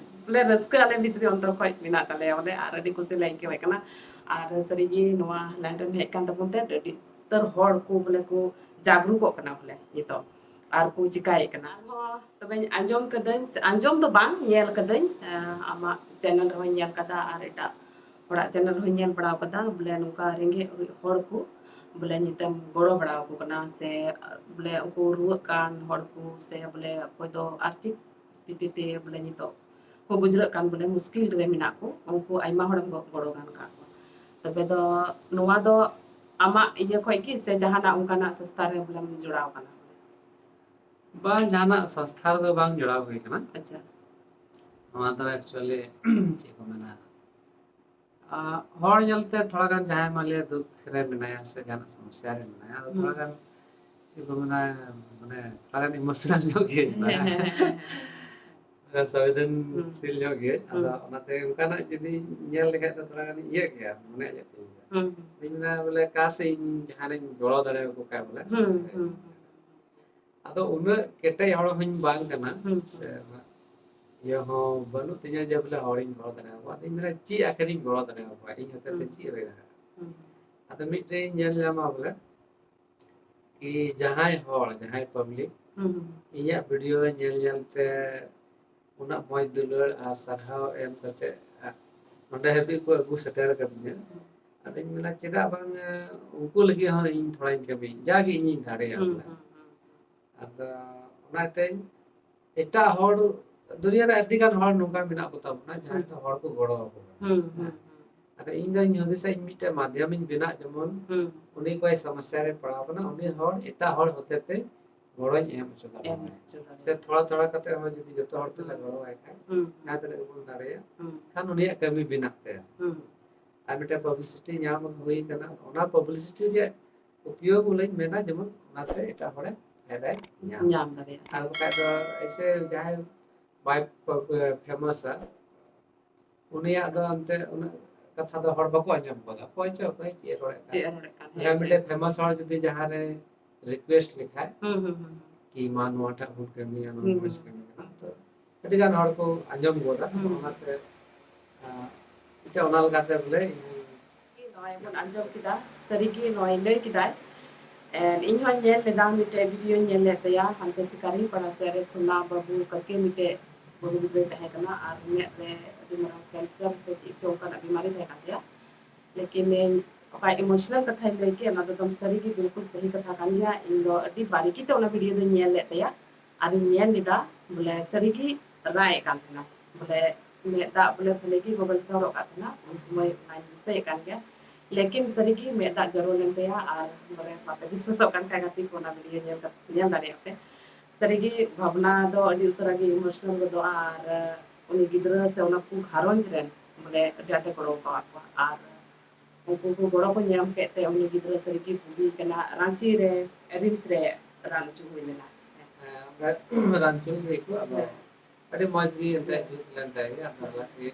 ᱵᱚᱞᱮ ᱨᱟᱹᱥᱠᱟᱹ ᱟᱞᱮ ᱵᱷᱤᱛᱨᱤ ᱚᱱᱛᱚᱨ ᱠᱷᱚᱡ ᱢᱮᱱᱟᱜ ᱛᱟᱞᱮᱭᱟ ᱵᱚᱞᱮ, ᱟᱨ ᱟᱹᱰᱤ ᱠᱩᱥᱤ ᱞᱮ ᱟᱹᱭᱠᱟᱹᱣᱮᱫ ᱠᱟᱱᱟ᱾ ᱟᱨ ᱥᱟᱹᱨᱤᱜᱮ ᱱᱚᱣᱟ ᱞᱟᱭᱤᱱ ᱨᱮᱢ ᱦᱮᱡ ᱠᱟᱱ ᱛᱟᱵᱚᱱ ᱛᱮ ᱟᱹᱰᱤ ᱩᱛᱟᱹᱨ ᱦᱚᱲ ᱠᱚ ᱵᱚᱞᱮ ᱠᱚ ᱡᱟᱜᱽᱨᱩᱠᱚᱜ ᱠᱟᱱᱟ ᱵᱚᱞᱮ ᱱᱤᱛᱚᱜ, ᱟᱨ ᱠᱚ ᱪᱮᱠᱟᱭᱮᱫ ᱠᱟᱱᱟ᱾ ᱟᱨᱦᱚᱸ ᱛᱚᱵᱮᱧ ᱟᱸᱡᱚᱢ ᱠᱟᱹᱫᱟᱹᱧ, ᱟᱸᱡᱚᱢ ᱫᱚ ᱵᱟᱝ, ᱧᱮᱞ ᱠᱟᱹᱫᱟᱹᱧ, ᱟᱢᱟᱜ ᱪᱮᱱᱮᱞ ᱨᱮᱦᱚᱸᱧ ᱧᱮᱞ ᱠᱟᱫᱟ ᱟᱨ ᱮᱴᱟᱜ ᱦᱚᱲᱟᱜ ᱪᱮᱱᱮᱞ ᱨᱮᱦᱚᱸᱧ ᱧᱮᱞ ᱵᱟᱲᱟ ᱠᱟᱫᱟ, ᱵᱚᱞᱮ ᱱᱚᱝᱠᱟ ᱨᱮᱸᱜᱮᱡ ᱚᱨᱮᱡ ᱦᱚᱲ ᱠᱚ ᱵᱚᱞᱮ ᱱᱤᱛᱮᱢ ᱜᱚᱲᱚ ᱵᱟᱲᱟ ᱟᱠᱚ ᱠᱟᱱᱟ, ᱥᱮ ᱵᱚᱞᱮ ᱩᱱᱠᱩ ᱨᱩᱣᱟᱹᱜ ᱠᱟᱱ ᱦᱚᱲ ᱠᱚ, ᱥᱮ ᱵᱚᱞᱮ ᱚᱠᱚᱭ ᱫᱚ ᱟᱨᱛᱷᱤᱠ ᱥᱛᱷᱤᱛᱤ ᱛᱮ ᱵᱚᱞᱮ ᱱᱤᱛᱚᱜ ᱠᱚ ᱜᱩᱡᱨᱟᱹᱜ ᱠᱟᱱ, ᱵᱚᱞᱮ ᱢᱩᱥᱠᱤᱞ ᱨᱮ ᱢᱮᱱᱟᱜ ᱠᱚ, ᱩᱱᱠᱩ ᱟᱭᱢᱟ ᱦᱚᱲᱮᱢ ᱜᱚ-, ᱜᱚᱲᱚ ᱜᱟᱱ ᱠᱟᱜ ᱠᱚᱣᱟ᱾ ᱛᱚᱵᱮ ᱫᱚ ᱱᱚᱣᱟ ᱫᱚ ᱟᱢᱟᱜ ᱤᱭᱟᱹ ᱠᱷᱚᱡ ᱜᱮ ᱥᱮ ᱡᱟᱦᱟᱱᱟᱜ ᱚᱱᱠᱟᱱᱟᱜ ᱥᱚᱝᱥᱛᱷᱟ ᱨᱮ ᱵᱚᱞᱮᱢ ᱡᱚᱲᱟᱣ ᱠᱟᱱᱟ? ᱵᱟᱝ, ᱡᱟᱦᱟᱱᱟᱜ ᱥᱚᱝᱥᱛᱷᱟ ᱨᱮᱫᱚ ᱵᱟᱝ ᱡᱚᱲᱟᱣ ᱦᱩᱭ ᱠᱟᱱᱟ᱾ ᱟᱪᱪᱷᱟ᱾ ᱱᱚᱣᱟ ᱫᱚ actually ᱪᱮᱫ ᱠᱚ ᱢᱮᱱᱟ, ᱟᱸ, ᱦᱚᱲ ᱧᱮᱞᱛᱮ ᱛᱷᱚᱲᱟ ᱜᱟᱱ ᱡᱟᱦᱟᱸᱭ ᱢᱟᱱᱞᱤᱭᱟ ᱫᱩᱠ ᱨᱮ ᱢᱮᱱᱟᱭᱟ ᱥᱮ ᱡᱟᱦᱟᱱᱟᱜ ᱥᱚᱢᱚᱥᱥᱟ ᱨᱮ ᱢᱮᱱᱟᱭᱟ, ᱟᱫᱚ ᱛᱷᱚᱲᱟ ᱦᱩᱸ᱾ ᱜᱟᱱ ᱪᱮᱫ ᱠᱚ ᱢᱮᱱᱟ, ᱢᱟᱱᱮ ᱛᱷᱚᱲᱟ ᱜᱟᱱ emotional ᱧᱚᱜ ᱜᱮ ᱦᱮᱸ, ᱦᱮᱸ, ᱦᱮᱸ, ᱦᱮᱸ᱾ ᱥᱚᱝᱵᱮᱫᱚᱱᱥᱤᱞ ᱦᱩᱸ᱾ ᱧᱚᱜ ᱜᱮ᱾ ᱟᱫᱚ ᱦᱩᱸ᱾ ᱚᱱᱟᱛᱮ ᱚᱱᱠᱟᱱᱟᱜ ᱡᱩᱫᱤ ᱧᱮᱞ ᱞᱮᱠᱷᱟᱡ ᱫᱚ ᱛᱷᱚᱲᱟ ᱜᱟᱱ ᱤᱭᱟᱹᱜ ᱜᱮᱭᱟ, ᱢᱚᱱᱮ ᱤᱭᱟᱹᱜ ᱜᱮᱭᱟ᱾ ᱦᱩᱸ, ᱦᱩᱸ᱾ ᱤᱧ ᱢᱮᱱᱟ ᱵᱚᱞᱮ ᱚᱠᱟ ᱥᱮᱫ ᱤᱧ ᱡᱟᱦᱟᱱᱤᱧ ᱜᱚᱲᱚ ᱫᱟᱲᱮᱭᱟᱠᱚ ᱠᱷᱟᱡ ᱵᱚᱞᱮ᱾ ᱦᱩᱸ, ᱦᱩᱸ, ᱦᱩᱸ᱾ ᱟᱫᱚ ᱩᱱᱟᱹᱜ ᱠᱮᱴᱮᱡ ᱦᱚᱲ ᱦᱚᱸᱧ ᱵᱟᱝ ᱠᱟᱱᱟ᱾ ᱦᱩᱸ, ᱦᱩᱸ᱾ ᱥᱮ ᱩᱱᱟᱹᱜ ᱤᱭᱟᱹ ᱦᱚᱸ ᱵᱟᱹᱱᱩᱜ ᱛᱤᱧᱟᱹ ᱡᱮ ᱵᱚᱞᱮ ᱦᱚᱲᱤᱧ ᱜᱚᱲᱚ ᱫᱟᱲᱮᱭᱟᱠᱚᱣᱟ᱾ ᱟᱫᱚᱧ ᱢᱮᱱᱟ ᱪᱮᱫ ᱟᱠᱷᱟᱱᱤᱧ ᱜᱚᱲᱚ ᱫᱟᱲᱮᱭᱟᱠᱚᱣᱟ? ᱤᱧ ᱦᱚᱛᱮ ᱛᱮ ᱦᱩᱸ᱾ ᱪᱮᱫ ᱦᱩᱭ ᱫᱟᱲᱮᱭᱟᱜᱼᱟ? ᱦᱩᱸ᱾ ᱟᱫᱚ ᱢᱤᱫᱴᱮᱡ ᱤᱧ ᱧᱮᱞ ᱧᱟᱢᱟ ᱵᱚᱞᱮ, ᱠᱤ ᱡᱟᱦᱟᱸᱭ ᱦᱚᱲ, ᱡᱟᱦᱟᱸᱭ public ᱦᱩᱸ, ᱦᱩᱸ᱾ ᱤᱧᱟᱹᱜ video ᱧᱮᱞ ᱧᱮᱞ ᱛᱮ ᱩᱱᱟᱹᱜ ᱢᱚᱡᱽ ᱫᱩᱞᱟᱹᱲ ᱟᱨ ᱥᱟᱨᱦᱟᱣ ᱮᱢ ᱠᱟᱛᱮ, ᱟ, ᱱᱚᱸᱰᱮ ᱦᱟᱹᱵᱤᱡ ᱠᱚ ᱟᱹᱜᱩ ᱥᱮᱴᱮᱨ ᱟᱠᱟᱫᱤᱧᱟ᱾ ᱦᱩᱸ᱾ ᱟᱫᱚᱧ ᱢᱮᱱᱟ, ᱪᱮᱫᱟᱜ ᱵᱟᱝ, ᱟ, ᱩᱱᱠᱩ ᱞᱟᱹᱜᱤᱫ ᱦᱚᱸ ᱤᱧ ᱛᱷᱚᱲᱟᱧ ᱠᱟᱹᱢᱤ, ᱡᱟᱜᱮ ᱤᱧᱤᱧ ᱫᱟᱲᱮᱭᱟᱜᱼᱟ ᱦᱩᱸ, ᱵᱚᱞᱮ᱾ ᱦᱩᱸ, ᱦᱩᱸ, ᱦᱩᱸ᱾ ᱟᱫᱚ ᱚᱱᱟᱛᱮ ᱮᱴᱟᱜ ᱦᱚᱲ, ᱫᱩᱱᱤᱭᱟᱹ ᱨᱮ ᱟᱹᱰᱤ ᱜᱟᱱ ᱦᱚᱲ ᱱᱚᱝᱠᱟ ᱢᱮᱱᱟᱜ ᱠᱚ ᱛᱟᱵᱚᱱᱟ, ᱡᱟᱦᱟᱸᱭ ᱦᱩᱸ᱾ ᱫᱚ ᱦᱚᱲ ᱠᱚ ᱜᱚᱲᱚ ᱟᱠᱚ ᱠᱟᱱᱟ᱾ ᱦᱩᱸ, ᱦᱩᱸ, ᱦᱮᱸ᱾ ᱦᱩᱸ᱾ ᱟᱫᱚ ᱤᱧ ᱫᱚᱧ ᱦᱩᱫᱤᱥᱟ, ᱤᱧ ᱢᱤᱫᱴᱮᱱ ᱢᱟᱫᱷᱭᱚᱢᱤᱧ ᱵᱮᱱᱟᱜ, ᱡᱮᱢᱚᱱ ᱦᱩᱸ᱾ ᱩᱱᱤ ᱚᱠᱚᱭ ᱥᱚᱢᱚᱥᱥᱟ ᱨᱮ ᱯᱟᱲᱟᱣ ᱠᱟᱱᱟ, ᱩᱱᱤ ᱦᱚᱲ ᱮᱴᱟᱜ ᱦᱚᱲ ᱦᱚᱛᱮ ᱛᱮ ᱜᱚᱲᱚᱧ ᱮᱢ ᱦᱚᱪᱚ ᱮᱢ ᱫᱟᱲᱮᱭᱟᱜᱼᱟ᱾ ᱦᱚᱪᱚ ᱫᱟᱲᱮᱭᱟᱜᱼᱟ᱾ ᱥᱮ ᱛᱷᱚᱲᱟ ᱛᱷᱚᱲᱟ ᱠᱟᱛᱮ ᱦᱚᱸ ᱡᱩᱫᱤ ᱡᱚᱛᱚ ᱦᱚᱲ ᱛᱮᱞᱮ ᱦᱩᱸ᱾ ᱜᱚᱲᱚᱣᱟᱭ ᱠᱷᱟᱱ, ᱦᱩᱸ, ᱦᱩᱸ᱾ ᱡᱟᱦᱟᱸ ᱛᱤᱱᱟᱹᱜ ᱜᱮᱵᱚᱱ ᱫᱟᱲᱮᱭᱟᱜ ᱦᱩᱸ᱾ ᱠᱷᱟᱱ, ᱩᱱᱤᱭᱟᱜ ᱠᱟᱹᱢᱤ ᱵᱮᱱᱟᱜ ᱛᱟᱭᱟ᱾ ᱦᱩᱸ᱾ ᱟᱨ ᱢᱤᱫᱴᱮᱱ publicity ᱧᱟᱢ ᱦᱩᱭ ᱠᱟᱱᱟ, ᱚᱱᱟ publicity ᱨᱮᱭᱟᱜ ᱩᱯᱭᱳᱜᱽ ᱵᱚᱞᱮᱧ ᱢᱮᱱᱟ, ᱡᱮᱢᱚᱱ ᱚᱱᱟᱛᱮ ᱮᱴᱟᱜ ᱦᱚᱲᱮ ᱯᱷᱟᱭᱫᱟᱭ ᱧᱟᱢ᱾ ᱧᱟᱢ ᱫᱟᱲᱮᱭᱟᱜᱼᱟ᱾ ᱟᱨ ᱵᱟᱠᱷᱟᱡ ᱫᱚ ᱮᱭᱥᱮ ᱡᱟᱦᱟᱸᱭ ᱵᱟᱭ ᱯ-, ᱯ-, famous-ᱟ, ᱩᱱᱤᱭᱟᱜ ᱫᱚ ᱮᱱᱛᱮ ᱩᱱᱟᱹᱜ ᱠᱟᱛᱷᱟ ᱫᱚ ᱦᱚᱲ ᱵᱟᱠᱚ ᱟᱸᱡᱚᱢ ᱜᱚᱫᱟ᱾ ᱚᱠᱚᱭ ᱪᱚ ᱚᱠᱚᱭ ᱪᱮᱫ ᱮ ᱨᱚᱲᱮᱫ ᱠᱟᱱ᱾ ᱪᱮᱫ ᱮ ᱨᱚᱲᱮᱫ ᱠᱟᱱ, ᱦᱮᱸ, ᱢᱤᱫᱴᱮᱱ ᱦᱮᱸ᱾ Famous ᱦᱚᱲ ᱡᱩᱫᱤ ᱡᱟᱦᱟᱸ ᱨᱮ ᱨᱤᱠᱩᱭᱮᱥᱴ ᱞᱮᱠᱷᱟᱡ ᱦᱩᱸ ᱦᱩᱸ ᱦᱩᱸ ᱠᱤ ᱢᱟ ᱱᱚᱣᱟᱴᱟᱜ ᱵᱚᱱ ᱠᱟᱹᱢᱤᱭᱟ, ᱱᱚᱣᱟ ᱦᱩᱸ, ᱢᱚᱡᱽ ᱦᱩᱸ᱾ ᱠᱟᱹᱢᱤ ᱠᱟᱱᱟ᱾ ᱛᱚ ᱟᱹᱰᱤ ᱜᱟᱱ ᱦᱚᱲ ᱠᱚ ᱟᱸᱡᱚᱢ ᱜᱚᱫᱟ᱾ ᱦᱩᱸ᱾ ᱚᱱᱟᱛᱮ ᱟᱸ, ᱢᱤᱫᱴᱮᱱ ᱚᱱᱟ ᱞᱮᱠᱟᱛᱮ ᱵᱚᱞᱮ ᱤᱧ ᱱᱚᱜᱼᱚᱭ ᱵᱚᱱ ᱟᱸᱡᱚᱢ ᱠᱮᱫᱟ, ᱥᱟᱹᱨᱤᱜᱮ ᱱᱚᱜᱼᱚᱭ ᱞᱟᱹᱭ ᱠᱮᱫᱟᱭ᱾ And ᱤᱧ ᱦᱚᱸᱧ ᱧᱮᱞ ᱞᱮᱫᱟ, ᱢᱤᱫᱴᱮᱡ ᱵᱷᱤᱰᱤᱭᱳᱧ ᱧᱮᱞ ᱞᱮᱫ ᱛᱟᱭᱟ ᱦᱟᱱᱛᱮ ᱥᱤᱠᱟᱨᱤ ᱯᱟᱲᱟ ᱥᱮᱫ ᱨᱮ, ᱥᱳᱱᱟ ᱵᱟᱹᱵᱩ ᱠᱟᱹᱠᱤ ᱢᱤᱫᱴᱮᱡ ᱵᱟᱹᱦᱩ ᱜᱤᱫᱽᱨᱟᱹᱭ ᱛᱟᱦᱮᱸ ᱠᱟᱱᱟ ᱟᱨ ᱢᱮᱫ ᱨᱮ ᱟᱹᱰᱤ ᱢᱟᱨᱟᱝ ᱠᱮᱱᱥᱟᱨ ᱥᱮ ᱪᱮᱫ ᱪᱚ ᱚᱱᱠᱟᱱᱟᱜ ᱵᱤᱢᱟᱨᱤ ᱛᱟᱦᱮᱸ ᱠᱟᱱ ᱛᱟᱭᱟ᱾ ᱞᱮᱠᱤᱱ ᱤᱧ ᱚᱠᱟ ᱤᱢᱳᱥᱚᱱᱟᱞ ᱠᱟᱛᱷᱟᱧ ᱞᱟᱹᱭ ᱠᱮᱫ, ᱚᱱᱟ ᱫᱚ ᱮᱠᱫᱚᱢ ᱥᱟᱹᱨᱤ ᱜᱮ ᱵᱤᱞᱠᱩᱞ ᱥᱟᱹᱦᱤ ᱠᱟᱛᱷᱟ ᱠᱟᱱ ᱜᱮᱭᱟ᱾ ᱤᱧ ᱫᱚ ᱟᱹᱰᱤ ᱵᱟᱨᱤᱠᱤ ᱛᱮ ᱚᱱᱟ ᱵᱷᱤᱰᱤᱭᱳ ᱫᱚᱧ ᱧᱮᱞ ᱞᱮᱫ ᱛᱟᱭᱟ ᱟᱨᱤᱧ ᱧᱮᱞ ᱞᱮᱫᱟ, ᱵᱚᱞᱮ ᱥᱟᱹᱨᱤ ᱜᱮ ᱨᱟᱜ ᱮᱫ ᱠᱟᱱ ᱛᱟᱦᱮᱱᱟ, ᱵᱚᱞᱮ ᱢᱮᱫ ᱫᱟᱜ ᱵᱚᱞᱮ ᱵᱷᱟᱹᱞᱤ ᱜᱮ ᱜᱚᱵᱚᱞ ᱥᱚᱦᱚᱨᱚᱜ ᱠᱟᱱ ᱛᱟᱦᱮᱱᱟ᱾ ᱩᱱ ᱥᱚᱢᱚᱭ ᱚᱱᱟᱧ ᱫᱤᱥᱟᱹᱭᱮᱫ ᱠᱟᱱ ᱜᱮᱭᱟ, ᱞᱮᱠᱤᱱ ᱥᱟᱹᱨᱤ ᱜᱮ ᱢᱮᱫ ᱫᱟᱜ ᱡᱚᱨᱚ ᱞᱮᱱ ᱛᱟᱭᱟ᱾ ᱟᱨ ᱵᱚᱞᱮ ᱵᱟᱯᱮ ᱵᱤᱥᱣᱟᱥᱚᱜ ᱠᱟᱱ ᱠᱷᱟᱡ ᱜᱟᱛᱮ ᱠᱚ, ᱚᱱᱟ ᱵᱷᱤᱰᱤᱭᱳ ᱧᱮᱞ ᱠᱟᱛᱮ ᱧᱮᱞ ᱫᱟᱲᱮᱭᱟᱜ ᱯᱮ᱾ ᱥᱟᱹᱨᱤ ᱜᱮ ᱵᱷᱟᱵᱽᱱᱟ ᱫᱚ ᱟᱹᱰᱤ ᱩᱥᱟᱹᱨᱟ ᱜᱮ ᱤᱢᱳᱥᱚᱱᱟᱞ ᱜᱚᱫᱚᱜᱼᱟ᱾ ᱟᱨ ᱩᱱᱤ ᱜᱤᱫᱽᱨᱟᱹ ᱥᱮ ᱚᱱᱟ ᱠᱚ ᱜᱷᱟᱨᱚᱸᱡᱽ ᱨᱮᱱ ᱵᱚᱞᱮ ᱟᱹᱰᱤ ᱟᱸᱴᱮ ᱜᱚᱲᱚ ᱟᱠᱟᱫ ᱠᱚᱣᱟ᱾ ᱟᱨ ᱩᱱᱠᱩ ᱠᱚ ᱜᱚᱲᱚ ᱠᱚ ᱧᱟᱢ ᱠᱮᱫ ᱛᱮ ᱩᱱᱤ ᱜᱤᱫᱽᱨᱟᱹ ᱥᱟᱹᱨᱤ ᱜᱮ ᱵᱩᱜᱤ ᱠᱟᱱᱟ᱾ ᱨᱟᱸᱪᱤ ᱨᱮ ᱨᱤᱢᱥ ᱨᱮ ᱨᱟᱱ ᱦᱚᱪᱚ ᱦᱩᱭ ᱞᱮᱱᱟ᱾ ᱦᱮᱸ, ᱚᱸᱰᱮ ᱨᱟᱱ ᱦᱚᱪᱚ ᱞᱮᱫᱮ ᱠᱚ, ᱟᱫᱚ ᱦᱮᱸ᱾ ᱟᱹᱰᱤ ᱢᱚᱡᱽ ᱜᱮ ᱮᱱᱛᱮ ᱦᱮᱸ᱾ ᱡᱩᱛ ᱞᱮᱱ ᱛᱟᱭ ᱜᱮ, ᱟᱫᱚ ᱚᱱᱟ ᱛᱮᱜᱮ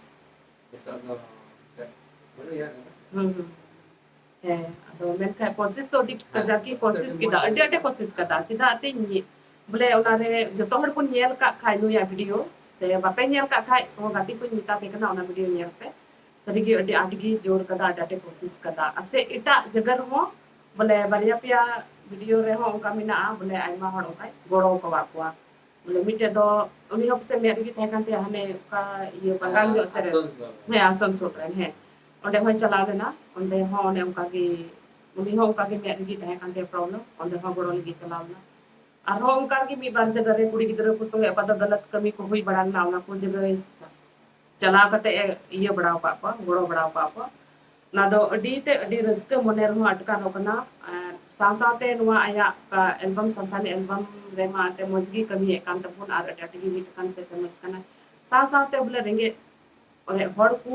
ᱱᱤᱛᱚᱜ ᱫᱚ ᱮᱱᱛᱮ ᱵᱟᱹᱱᱩᱜ ᱮᱭᱟ᱾ ᱦᱩᱸ, ᱦᱩᱸ᱾ ᱦᱮᱸ, ᱟᱫᱚ ᱢᱮᱱᱠᱷᱟᱱ ᱠᱳᱥᱤᱥ ᱫᱚ ᱟᱹᱰᱤ ᱦᱮᱸ, ᱠᱟᱡᱟᱠ ᱜᱮ ᱠᱳᱥᱤᱥ ᱠᱳᱥᱤᱥ ᱫᱚ ᱟᱹᱰᱤ ᱠᱮᱫᱟ, ᱢᱚᱡᱽ ᱟᱹᱰᱤ ᱟᱸᱴᱮ ᱜᱮ᱾ ᱠᱳᱥᱤᱥ ᱠᱟᱫᱟ᱾ ᱪᱮᱫᱟᱜ ᱮᱱᱛᱮ ᱤᱧ, ᱵᱚᱞᱮ ᱚᱱᱟᱨᱮ ᱡᱚᱛᱚ ᱦᱚᱲ ᱵᱚᱱ ᱧᱮᱞ ᱠᱟᱜ ᱠᱷᱟᱡ ᱱᱩᱭᱟᱜ ᱵᱷᱤᱰᱤᱭᱳ, ᱥᱮ ᱵᱟᱯᱮ ᱧᱮᱞ ᱠᱟᱜ ᱠᱷᱟᱡ ᱦᱚᱸ ᱜᱟᱛᱮ ᱠᱚᱧ ᱢᱮᱛᱟ ᱯᱮ ᱠᱟᱱᱟ, ᱚᱱᱟ ᱵᱷᱤᱰᱤᱭᱳ ᱧᱮᱞ ᱯᱮ᱾ ᱥᱟᱹᱨᱤᱜᱮ ᱟᱹᱰᱤ ᱟᱸᱴ ᱜᱮ ᱡᱳᱨ ᱠᱟᱫᱟ, ᱟᱹᱰᱤ ᱟᱸᱴᱮ ᱠᱳᱥᱤᱥ ᱠᱟᱫᱟ᱾ ᱟᱨ ᱥᱮ ᱮᱴᱟᱜ ᱡᱟᱭᱜᱟ ᱨᱮᱦᱚᱸ ᱵᱚᱞᱮ ᱵᱟᱨᱭᱟ ᱯᱮᱭᱟ ᱵᱷᱤᱰᱤᱭᱳ ᱨᱮᱦᱚᱸ ᱚᱱᱠᱟ ᱢᱮᱱᱟᱜᱼᱟ, ᱵᱚᱞᱮ ᱟᱭᱢᱟ ᱦᱚᱲ ᱚᱱᱠᱟᱭ ᱜᱚᱲᱚ ᱟᱠᱟᱫ ᱠᱚᱣᱟ᱾ ᱵᱚᱞᱮ ᱢᱤᱫᱴᱮᱡ ᱫᱚ ᱩᱱᱤ ᱦᱚᱸ ᱯᱟᱥᱮᱡ ᱢᱮᱫ ᱨᱮᱜᱮ ᱛᱟᱦᱮᱸ ᱠᱟᱱ ᱛᱟᱭᱟ, ᱦᱟᱱᱮ ᱚᱠᱟ ᱤᱭᱟᱹ ᱵᱟᱝᱜᱟᱞ ᱦᱮᱸ, ᱧᱚᱜ ᱥᱮᱫ ᱨᱮ᱾ ᱟᱥᱟᱱᱥᱳᱞ᱾ ᱦᱮᱸ, ᱟᱥᱟᱱᱥᱳᱞ ᱨᱮᱱ, ᱦᱮᱸ᱾ ᱚᱸᱰᱮ ᱦᱚᱸᱭ ᱪᱟᱞᱟᱣ ᱞᱮᱱᱟ, ᱚᱸᱰᱮ ᱦᱚᱸ ᱚᱱᱮ ᱚᱱᱠᱟ ᱜᱮ, ᱩᱱᱤ ᱦᱚᱸ ᱚᱱᱠᱟ ᱜᱮ ᱢᱮᱫ ᱨᱮᱜᱮ ᱛᱟᱦᱮᱸ ᱠᱟᱱ ᱛᱟᱭᱟ ᱯᱨᱚᱵᱞᱮᱢ, ᱚᱸᱰᱮ ᱦᱚᱸ ᱜᱚᱲᱚ ᱞᱟᱹᱜᱤᱫ ᱪᱟᱞᱟᱣ ᱞᱮᱱᱟ᱾ ᱟᱨᱦᱚᱸ ᱚᱱᱠᱟ ᱜᱮ ᱢᱤᱫ ᱵᱟᱨ ᱡᱟᱭᱜᱟ ᱨᱮ ᱠᱩᱲᱤ ᱜᱤᱫᱽᱨᱟᱹ ᱠᱚ ᱥᱚᱸᱜᱮ ᱚᱠᱟ ᱫᱚ ᱜᱟᱞᱟᱛ ᱠᱟᱹᱢᱤ ᱠᱚ ᱦᱩᱭ ᱵᱟᱲᱟ ᱞᱮᱱᱟ, ᱚᱱᱟ ᱠᱚ ᱡᱟᱭᱜᱟ ᱨᱮ ᱪᱟᱞᱟᱣ ᱠᱟᱛᱮ ᱮ ᱤᱭᱟᱹ ᱵᱟᱲᱟᱣ ᱟᱠᱟᱫ ᱠᱚᱣᱟ, ᱜᱚᱲᱚ ᱵᱟᱲᱟᱣ ᱟᱠᱟᱫ ᱠᱚᱣᱟ᱾ ᱚᱱᱟ ᱫᱚ ᱟᱹᱰᱤ ᱛᱮ ᱟᱹᱰᱤ ᱨᱟᱹᱥᱠᱟᱹ ᱢᱚᱱᱮ ᱨᱮᱦᱚᱸ ᱟᱴᱠᱟᱨᱚᱜ ᱠᱟᱱᱟ᱾ ᱟᱨ ᱥᱟᱶ ᱥᱟᱶᱛᱮ ᱱᱚᱣᱟ ᱟᱭᱟᱜ ᱚᱠᱟ ᱮᱞᱵᱟᱢ, ᱥᱟᱱᱛᱟᱞᱤ ᱮᱞᱵᱟᱢ ᱨᱮᱢᱟ ᱮᱱᱛᱮ ᱢᱚᱡᱽ ᱜᱮ ᱠᱟᱹᱢᱤᱭᱮᱫ ᱠᱟᱱ ᱛᱟᱵᱚᱱ ᱟᱨ ᱟᱹᱰᱤ ᱟᱸᱴ ᱜᱮ ᱦᱤᱴ ᱠᱟᱱ ᱥᱮ ᱯᱷᱮᱢᱟᱥ ᱠᱟᱱᱟ᱾ ᱥᱟᱶ ᱥᱟᱶᱛᱮ ᱵᱚᱞᱮ ᱨᱮᱸᱜᱮᱡ ᱚᱨᱮᱡ ᱦᱚᱲ ᱠᱚ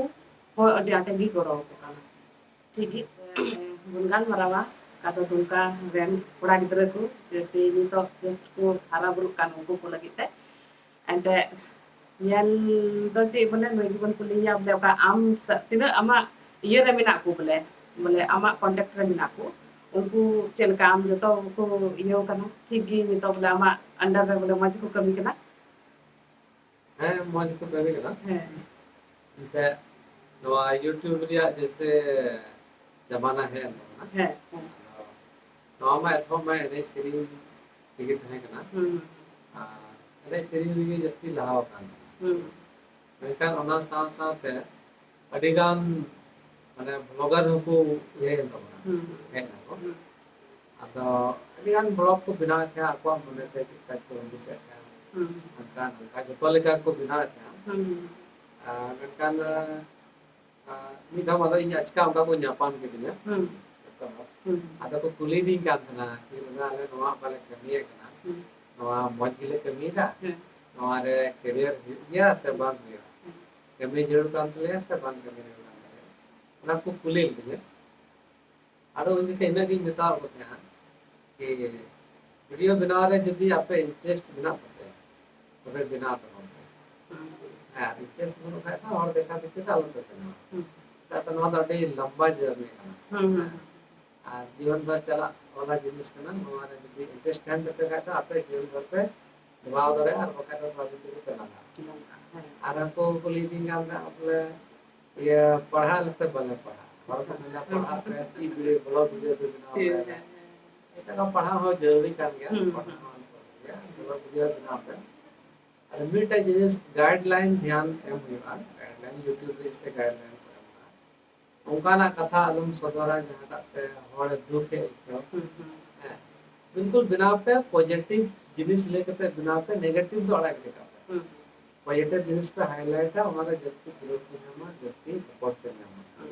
ᱦᱚᱸ ᱟᱹᱰᱤ ᱟᱸᱴ ᱜᱮ ᱜᱚᱲᱚ ᱟᱠᱚ ᱠᱟᱱᱟ᱾ ᱴᱷᱤᱠ ᱜᱮ, ᱵᱚᱱ ᱜᱟᱞᱢᱟᱨᱟᱣᱟ ᱚᱠᱟ ᱫᱚ ᱫᱩᱢᱠᱟ ᱨᱮᱱ ᱠᱚᱲᱟ ᱜᱤᱫᱽᱨᱟᱹ ᱠᱚ, ᱡᱮᱭᱥᱮ ᱱᱤᱛᱚᱜ just ᱠᱚ ᱦᱟᱨᱟ ᱵᱩᱨᱩᱜ ᱠᱟᱱ ᱩᱱᱠᱩ ᱠᱚ ᱞᱟᱹᱜᱤᱫ ᱛᱮ᱾ ᱮᱱᱛᱮᱫ ᱧᱮᱞ ᱫᱚ ᱪᱮᱫ ᱵᱚᱞᱮ ᱱᱩᱭ ᱜᱮᱵᱚᱱ ᱠᱩᱞᱤᱭᱮᱭᱟ ᱵᱚᱞᱮ ᱚᱠᱟ ᱟᱢ ᱥᱟ-, ᱛᱤᱱᱟᱹᱜ ᱟᱢᱟᱜ ᱤᱭᱟᱹ ᱨᱮ ᱢᱮᱱᱟᱜ ᱠᱚ ᱵᱚᱞᱮ, ᱵᱚᱞᱮ ᱟᱢᱟᱜ contact ᱨᱮ ᱢᱮᱱᱟᱜ ᱠᱚ, ᱩᱱᱠᱩ ᱪᱮᱫ ᱞᱮᱠᱟ ᱟᱢ ᱡᱚᱛᱚ ᱠᱚ ᱤᱭᱟᱹ ᱠᱟᱱᱟ, ᱴᱷᱤᱠ ᱜᱮ ᱱᱤᱛᱚᱜ ᱵᱚᱞᱮ ᱟᱢᱟᱜ under ᱨᱮ ᱵᱚᱞᱮ ᱢᱚᱡᱽ ᱜᱮᱠᱚ ᱠᱟᱹᱢᱤ ᱠᱟᱱᱟ? ᱦᱮᱸ, ᱢᱚᱡᱽ ᱜᱮᱠᱚ ᱠᱟᱹᱢᱤ ᱠᱟᱱᱟ᱾ ᱦᱮᱸ᱾ ᱮᱱᱛᱮ ᱱᱚᱣᱟ YouTube ᱨᱮᱭᱟᱜ ᱡᱮᱭᱥᱮ ᱡᱟᱢᱟᱱᱟ ᱦᱮᱡ ᱮᱱ ᱛᱟᱵᱚᱱᱟ᱾ ᱦᱮᱸ, ᱦᱮᱸ᱾ ᱟᱫᱚ ᱱᱚᱣᱟ ᱢᱟ ᱮᱛᱚᱦᱚᱵ ᱢᱟ ᱮᱱᱮᱡ ᱥᱮᱨᱮᱧ ᱛᱮᱜᱮ ᱛᱟᱦᱮᱸ ᱠᱟᱱᱟ᱾ ᱦᱩᱸ᱾ ᱟᱨ ᱮᱱᱮᱡ ᱥᱮᱨᱮᱧ ᱨᱮᱜᱮ ᱡᱟᱹᱥᱛᱤ ᱞᱟᱦᱟ ᱟᱠᱟᱱ ᱛᱟᱦᱮᱸᱱᱟ᱾ ᱦᱩᱸ᱾ ᱢᱮᱱᱠᱷᱟᱱ ᱚᱱᱟ ᱥᱟᱶ ᱥᱟᱶᱛᱮ ᱟᱹᱰᱤ ᱜᱟᱱ ᱢᱟᱱᱮ vlogger ᱦᱚᱸᱠᱚ ᱤᱭᱟᱹᱭᱮᱱ ᱛᱟᱵᱚᱱᱟ, ᱦᱩᱸ᱾ ᱦᱮᱡ ᱱᱟᱠᱚ᱾ ᱦᱩᱸ᱾ ᱟᱫᱚ ᱟᱹᱰᱤ ᱜᱟᱱ vlog ᱠᱚ ᱵᱮᱱᱟᱣᱮᱫ ᱛᱟᱦᱮᱸᱱᱟ, ᱟᱠᱚᱣᱟᱜ ᱢᱚᱱᱮᱛᱮ ᱪᱮᱫ ᱞᱮᱠᱟ ᱠᱚ ᱦᱩᱫᱤᱥᱮᱫ ᱛᱟᱦᱮᱸᱱᱟ, ᱦᱩᱸ᱾ ᱦᱟᱱᱠᱟ ᱱᱚᱝᱠᱟ ᱡᱚᱛᱚ ᱞᱮᱠᱟ ᱠᱚ ᱵᱮᱱᱟᱣᱮᱫ ᱛᱟᱦᱮᱸᱱᱟ᱾ ᱦᱩᱸ᱾ ᱟᱨ ᱢᱮᱱᱠᱷᱟᱱ, ᱟᱨ ᱢᱤᱫ ᱫᱷᱟᱣ ᱟᱫᱚ ᱤᱧ ᱟᱪᱠᱟ ᱚᱱᱠᱟ ᱠᱚ ᱧᱟᱯᱟᱢ ᱠᱤᱫᱤᱧᱟ᱾ ᱦᱩᱸ᱾ ᱡᱚᱛᱚ ᱦᱚᱲ᱾ ᱦᱩᱸ᱾ ᱟᱫᱚ ᱠᱚ ᱠᱩᱞᱤᱭᱤᱫᱤᱧ ᱠᱟᱱ ᱛᱟᱦᱮᱸᱱᱟ, ᱠᱤ ᱫᱟᱫᱟ, ᱟᱞᱮ ᱱᱚᱣᱟ ᱚᱠᱟ ᱞᱮ ᱠᱟᱹᱢᱤᱭᱮᱫ ᱠᱟᱱᱟ, ᱦᱩᱸ᱾ ᱱᱚᱣᱟ ᱢᱚᱡᱽ ᱜᱮᱞᱮ ᱠᱟᱹᱢᱤᱭᱮᱫᱟ? ᱦᱮᱸ᱾ ᱱᱚᱣᱟ ᱨᱮ career ᱦᱩᱭᱩᱜ ᱜᱮᱭᱟ ᱥᱮ ᱵᱟᱝ ᱦᱩᱭᱩᱜᱼᱟ? ᱦᱮᱸ᱾ ᱠᱟᱹᱢᱤ ᱡᱟᱹᱨᱩᱲ ᱠᱟᱱ ᱛᱟᱞᱮᱭᱟ ᱥᱮ ᱵᱟᱝ ᱠᱟᱹᱢᱤ ᱡᱟᱹᱨᱩᱲ ᱠᱟᱱ ᱛᱟᱞᱮᱭᱟ? ᱚᱱᱟ ᱠᱚ ᱠᱩᱞᱤ ᱞᱤᱫᱤᱧᱟ᱾ ᱟᱫᱚ ᱩᱱ ᱡᱚᱠᱷᱮᱡ ᱤᱱᱟᱹᱜ ᱜᱤᱧ ᱢᱮᱛᱟᱣ ᱠᱚ ᱛᱟᱦᱮᱸᱱᱟ ᱡᱮ video ᱵᱮᱱᱟᱣ ᱨᱮ ᱡᱩᱫᱤ ᱟᱯᱮ interest ᱢᱮᱱᱟᱜ ᱛᱟᱯᱮᱭᱟ, ᱛᱚᱵᱮ ᱵᱮᱱᱟᱣ ᱛᱟᱵᱚᱱ ᱯᱮ᱾ ᱦᱩᱸ᱾ ᱦᱮᱸ, ᱟᱨ interest ᱵᱟᱹᱱᱩᱜ ᱠᱷᱟᱡ ᱫᱚ ᱦᱚᱲ ᱫᱮᱠᱷᱟ ᱫᱮᱠᱷᱤ ᱛᱮ ᱟᱞᱚ ᱯᱮ ᱵᱮᱱᱟᱣᱟ᱾ ᱦᱩᱸ᱾ ᱪᱮᱫᱟᱜ ᱥᱮ ᱱᱚᱣᱟ ᱫᱚ ᱟᱹᱰᱤ ᱞᱟᱢᱵᱟ journey ᱠᱟᱱᱟ᱾ ᱦᱩᱸ, ᱦᱩᱸ᱾ ᱟᱨ ᱡᱤᱭᱚᱱ ᱵᱷᱳᱨ ᱪᱟᱞᱟᱜ ᱣᱟᱞᱟ ᱡᱤᱱᱤᱥ ᱠᱟᱱᱟ᱾ ᱱᱚᱣᱟ ᱨᱮ ᱡᱩᱫᱤ interest ᱛᱟᱦᱮᱱ ᱛᱟᱯᱮ ᱠᱷᱟᱡ ᱫᱚ ᱟᱯᱮ ᱡᱤᱭᱚᱱ ᱵᱷᱳᱨ ᱯᱮ ᱱᱤᱵᱷᱟᱣ ᱫᱟᱲᱮᱭᱟᱜᱼᱟ, ᱟᱨ ᱵᱟᱠᱷᱟᱡ ᱫᱚ ᱵᱷᱟᱵᱤ ᱛᱮᱜᱮ ᱯᱮ ᱞᱟᱸᱜᱟᱜᱼᱟ᱾ ᱦᱮᱸ᱾ ᱟᱨ ᱦᱟᱱᱠᱩ ᱠᱚ ᱞᱟᱹᱭ ᱫᱤᱧ ᱠᱟᱱ ᱛᱟᱦᱮᱸᱫ ᱵᱚᱞᱮ, ᱤᱭᱟᱹ, ᱯᱟᱲᱦᱟᱜ ᱟᱞᱮ ᱥᱮ ᱵᱟᱞᱮ ᱯᱟᱲᱦᱟᱜᱼᱟ? ᱦᱚᱲ ᱠᱚ ᱢᱮᱱᱟ, ᱦᱮᱸ᱾ ᱯᱟᱲᱦᱟᱜ ᱯᱮ, ᱪᱮᱫ video, vlog video ᱯᱮ ᱵᱮᱱᱟᱣ ᱴᱷᱤᱠ, ᱯᱮ᱾ ᱦᱮᱸ, ᱦᱮᱸ᱾ ᱮᱴᱟᱜ ᱯᱟᱲᱦᱟᱜ ᱦᱚᱸ ᱡᱟᱹᱨᱩᱲᱤ ᱠᱟᱱ ᱜᱮᱭᱟ, ᱦᱩᱸ, ᱯᱟᱲᱦᱟᱜ ᱦᱩᱸ᱾ ᱦᱚᱸ ᱡᱟᱹᱨᱩᱲᱤ ᱜᱮᱭᱟ, vlog video ᱵᱮᱱᱟᱣ ᱯᱮ᱾ ᱟᱨ ᱢᱤᱫᱴᱮᱡ ᱡᱤᱱᱤᱥ guideline ᱫᱷᱮᱭᱟᱱ ᱮᱢ ᱦᱩᱭᱩᱜᱼᱟ, guideline YouTube ᱨᱮ ᱥᱮ guideline ᱠᱚ ᱮᱢ ᱠᱟᱜᱼᱟ᱾ ᱚᱱᱠᱟᱱᱟᱜ ᱠᱟᱛᱷᱟ ᱟᱞᱚᱢ ᱥᱚᱫᱚᱨᱟ ᱡᱟᱦᱟᱸᱴᱟᱜ ᱛᱮ ᱦᱚᱲ ᱫᱩᱠ ᱮ ᱟᱹᱭᱠᱟᱹᱣ᱾ ᱦᱩᱸ, ᱦᱩᱸ᱾ ᱦᱮᱸ, ᱵᱤᱞᱠᱩᱞ ᱵᱮᱱᱟᱣ ᱯᱮ, positive ᱡᱤᱱᱤᱥ ᱞᱟᱹᱭ ᱠᱟᱛᱮ ᱵᱮᱱᱟᱣ ᱯᱮ, negative ᱫᱚ ᱟᱲᱟᱜ ᱜᱤᱰᱤ ᱠᱟᱜ ᱯᱮ᱾ ᱦᱩᱸ᱾ Positive ᱡᱤᱱᱤᱥ ᱯᱮ highlightᱟ, ᱚᱱᱟ ᱨᱮ ᱡᱟᱹᱥᱛᱤ growth ᱯᱮ ᱧᱟᱢᱟ, ᱡᱟᱹᱥᱛᱤ support ᱯᱮ ᱧᱟᱢᱟ᱾ ᱦᱩᱸ᱾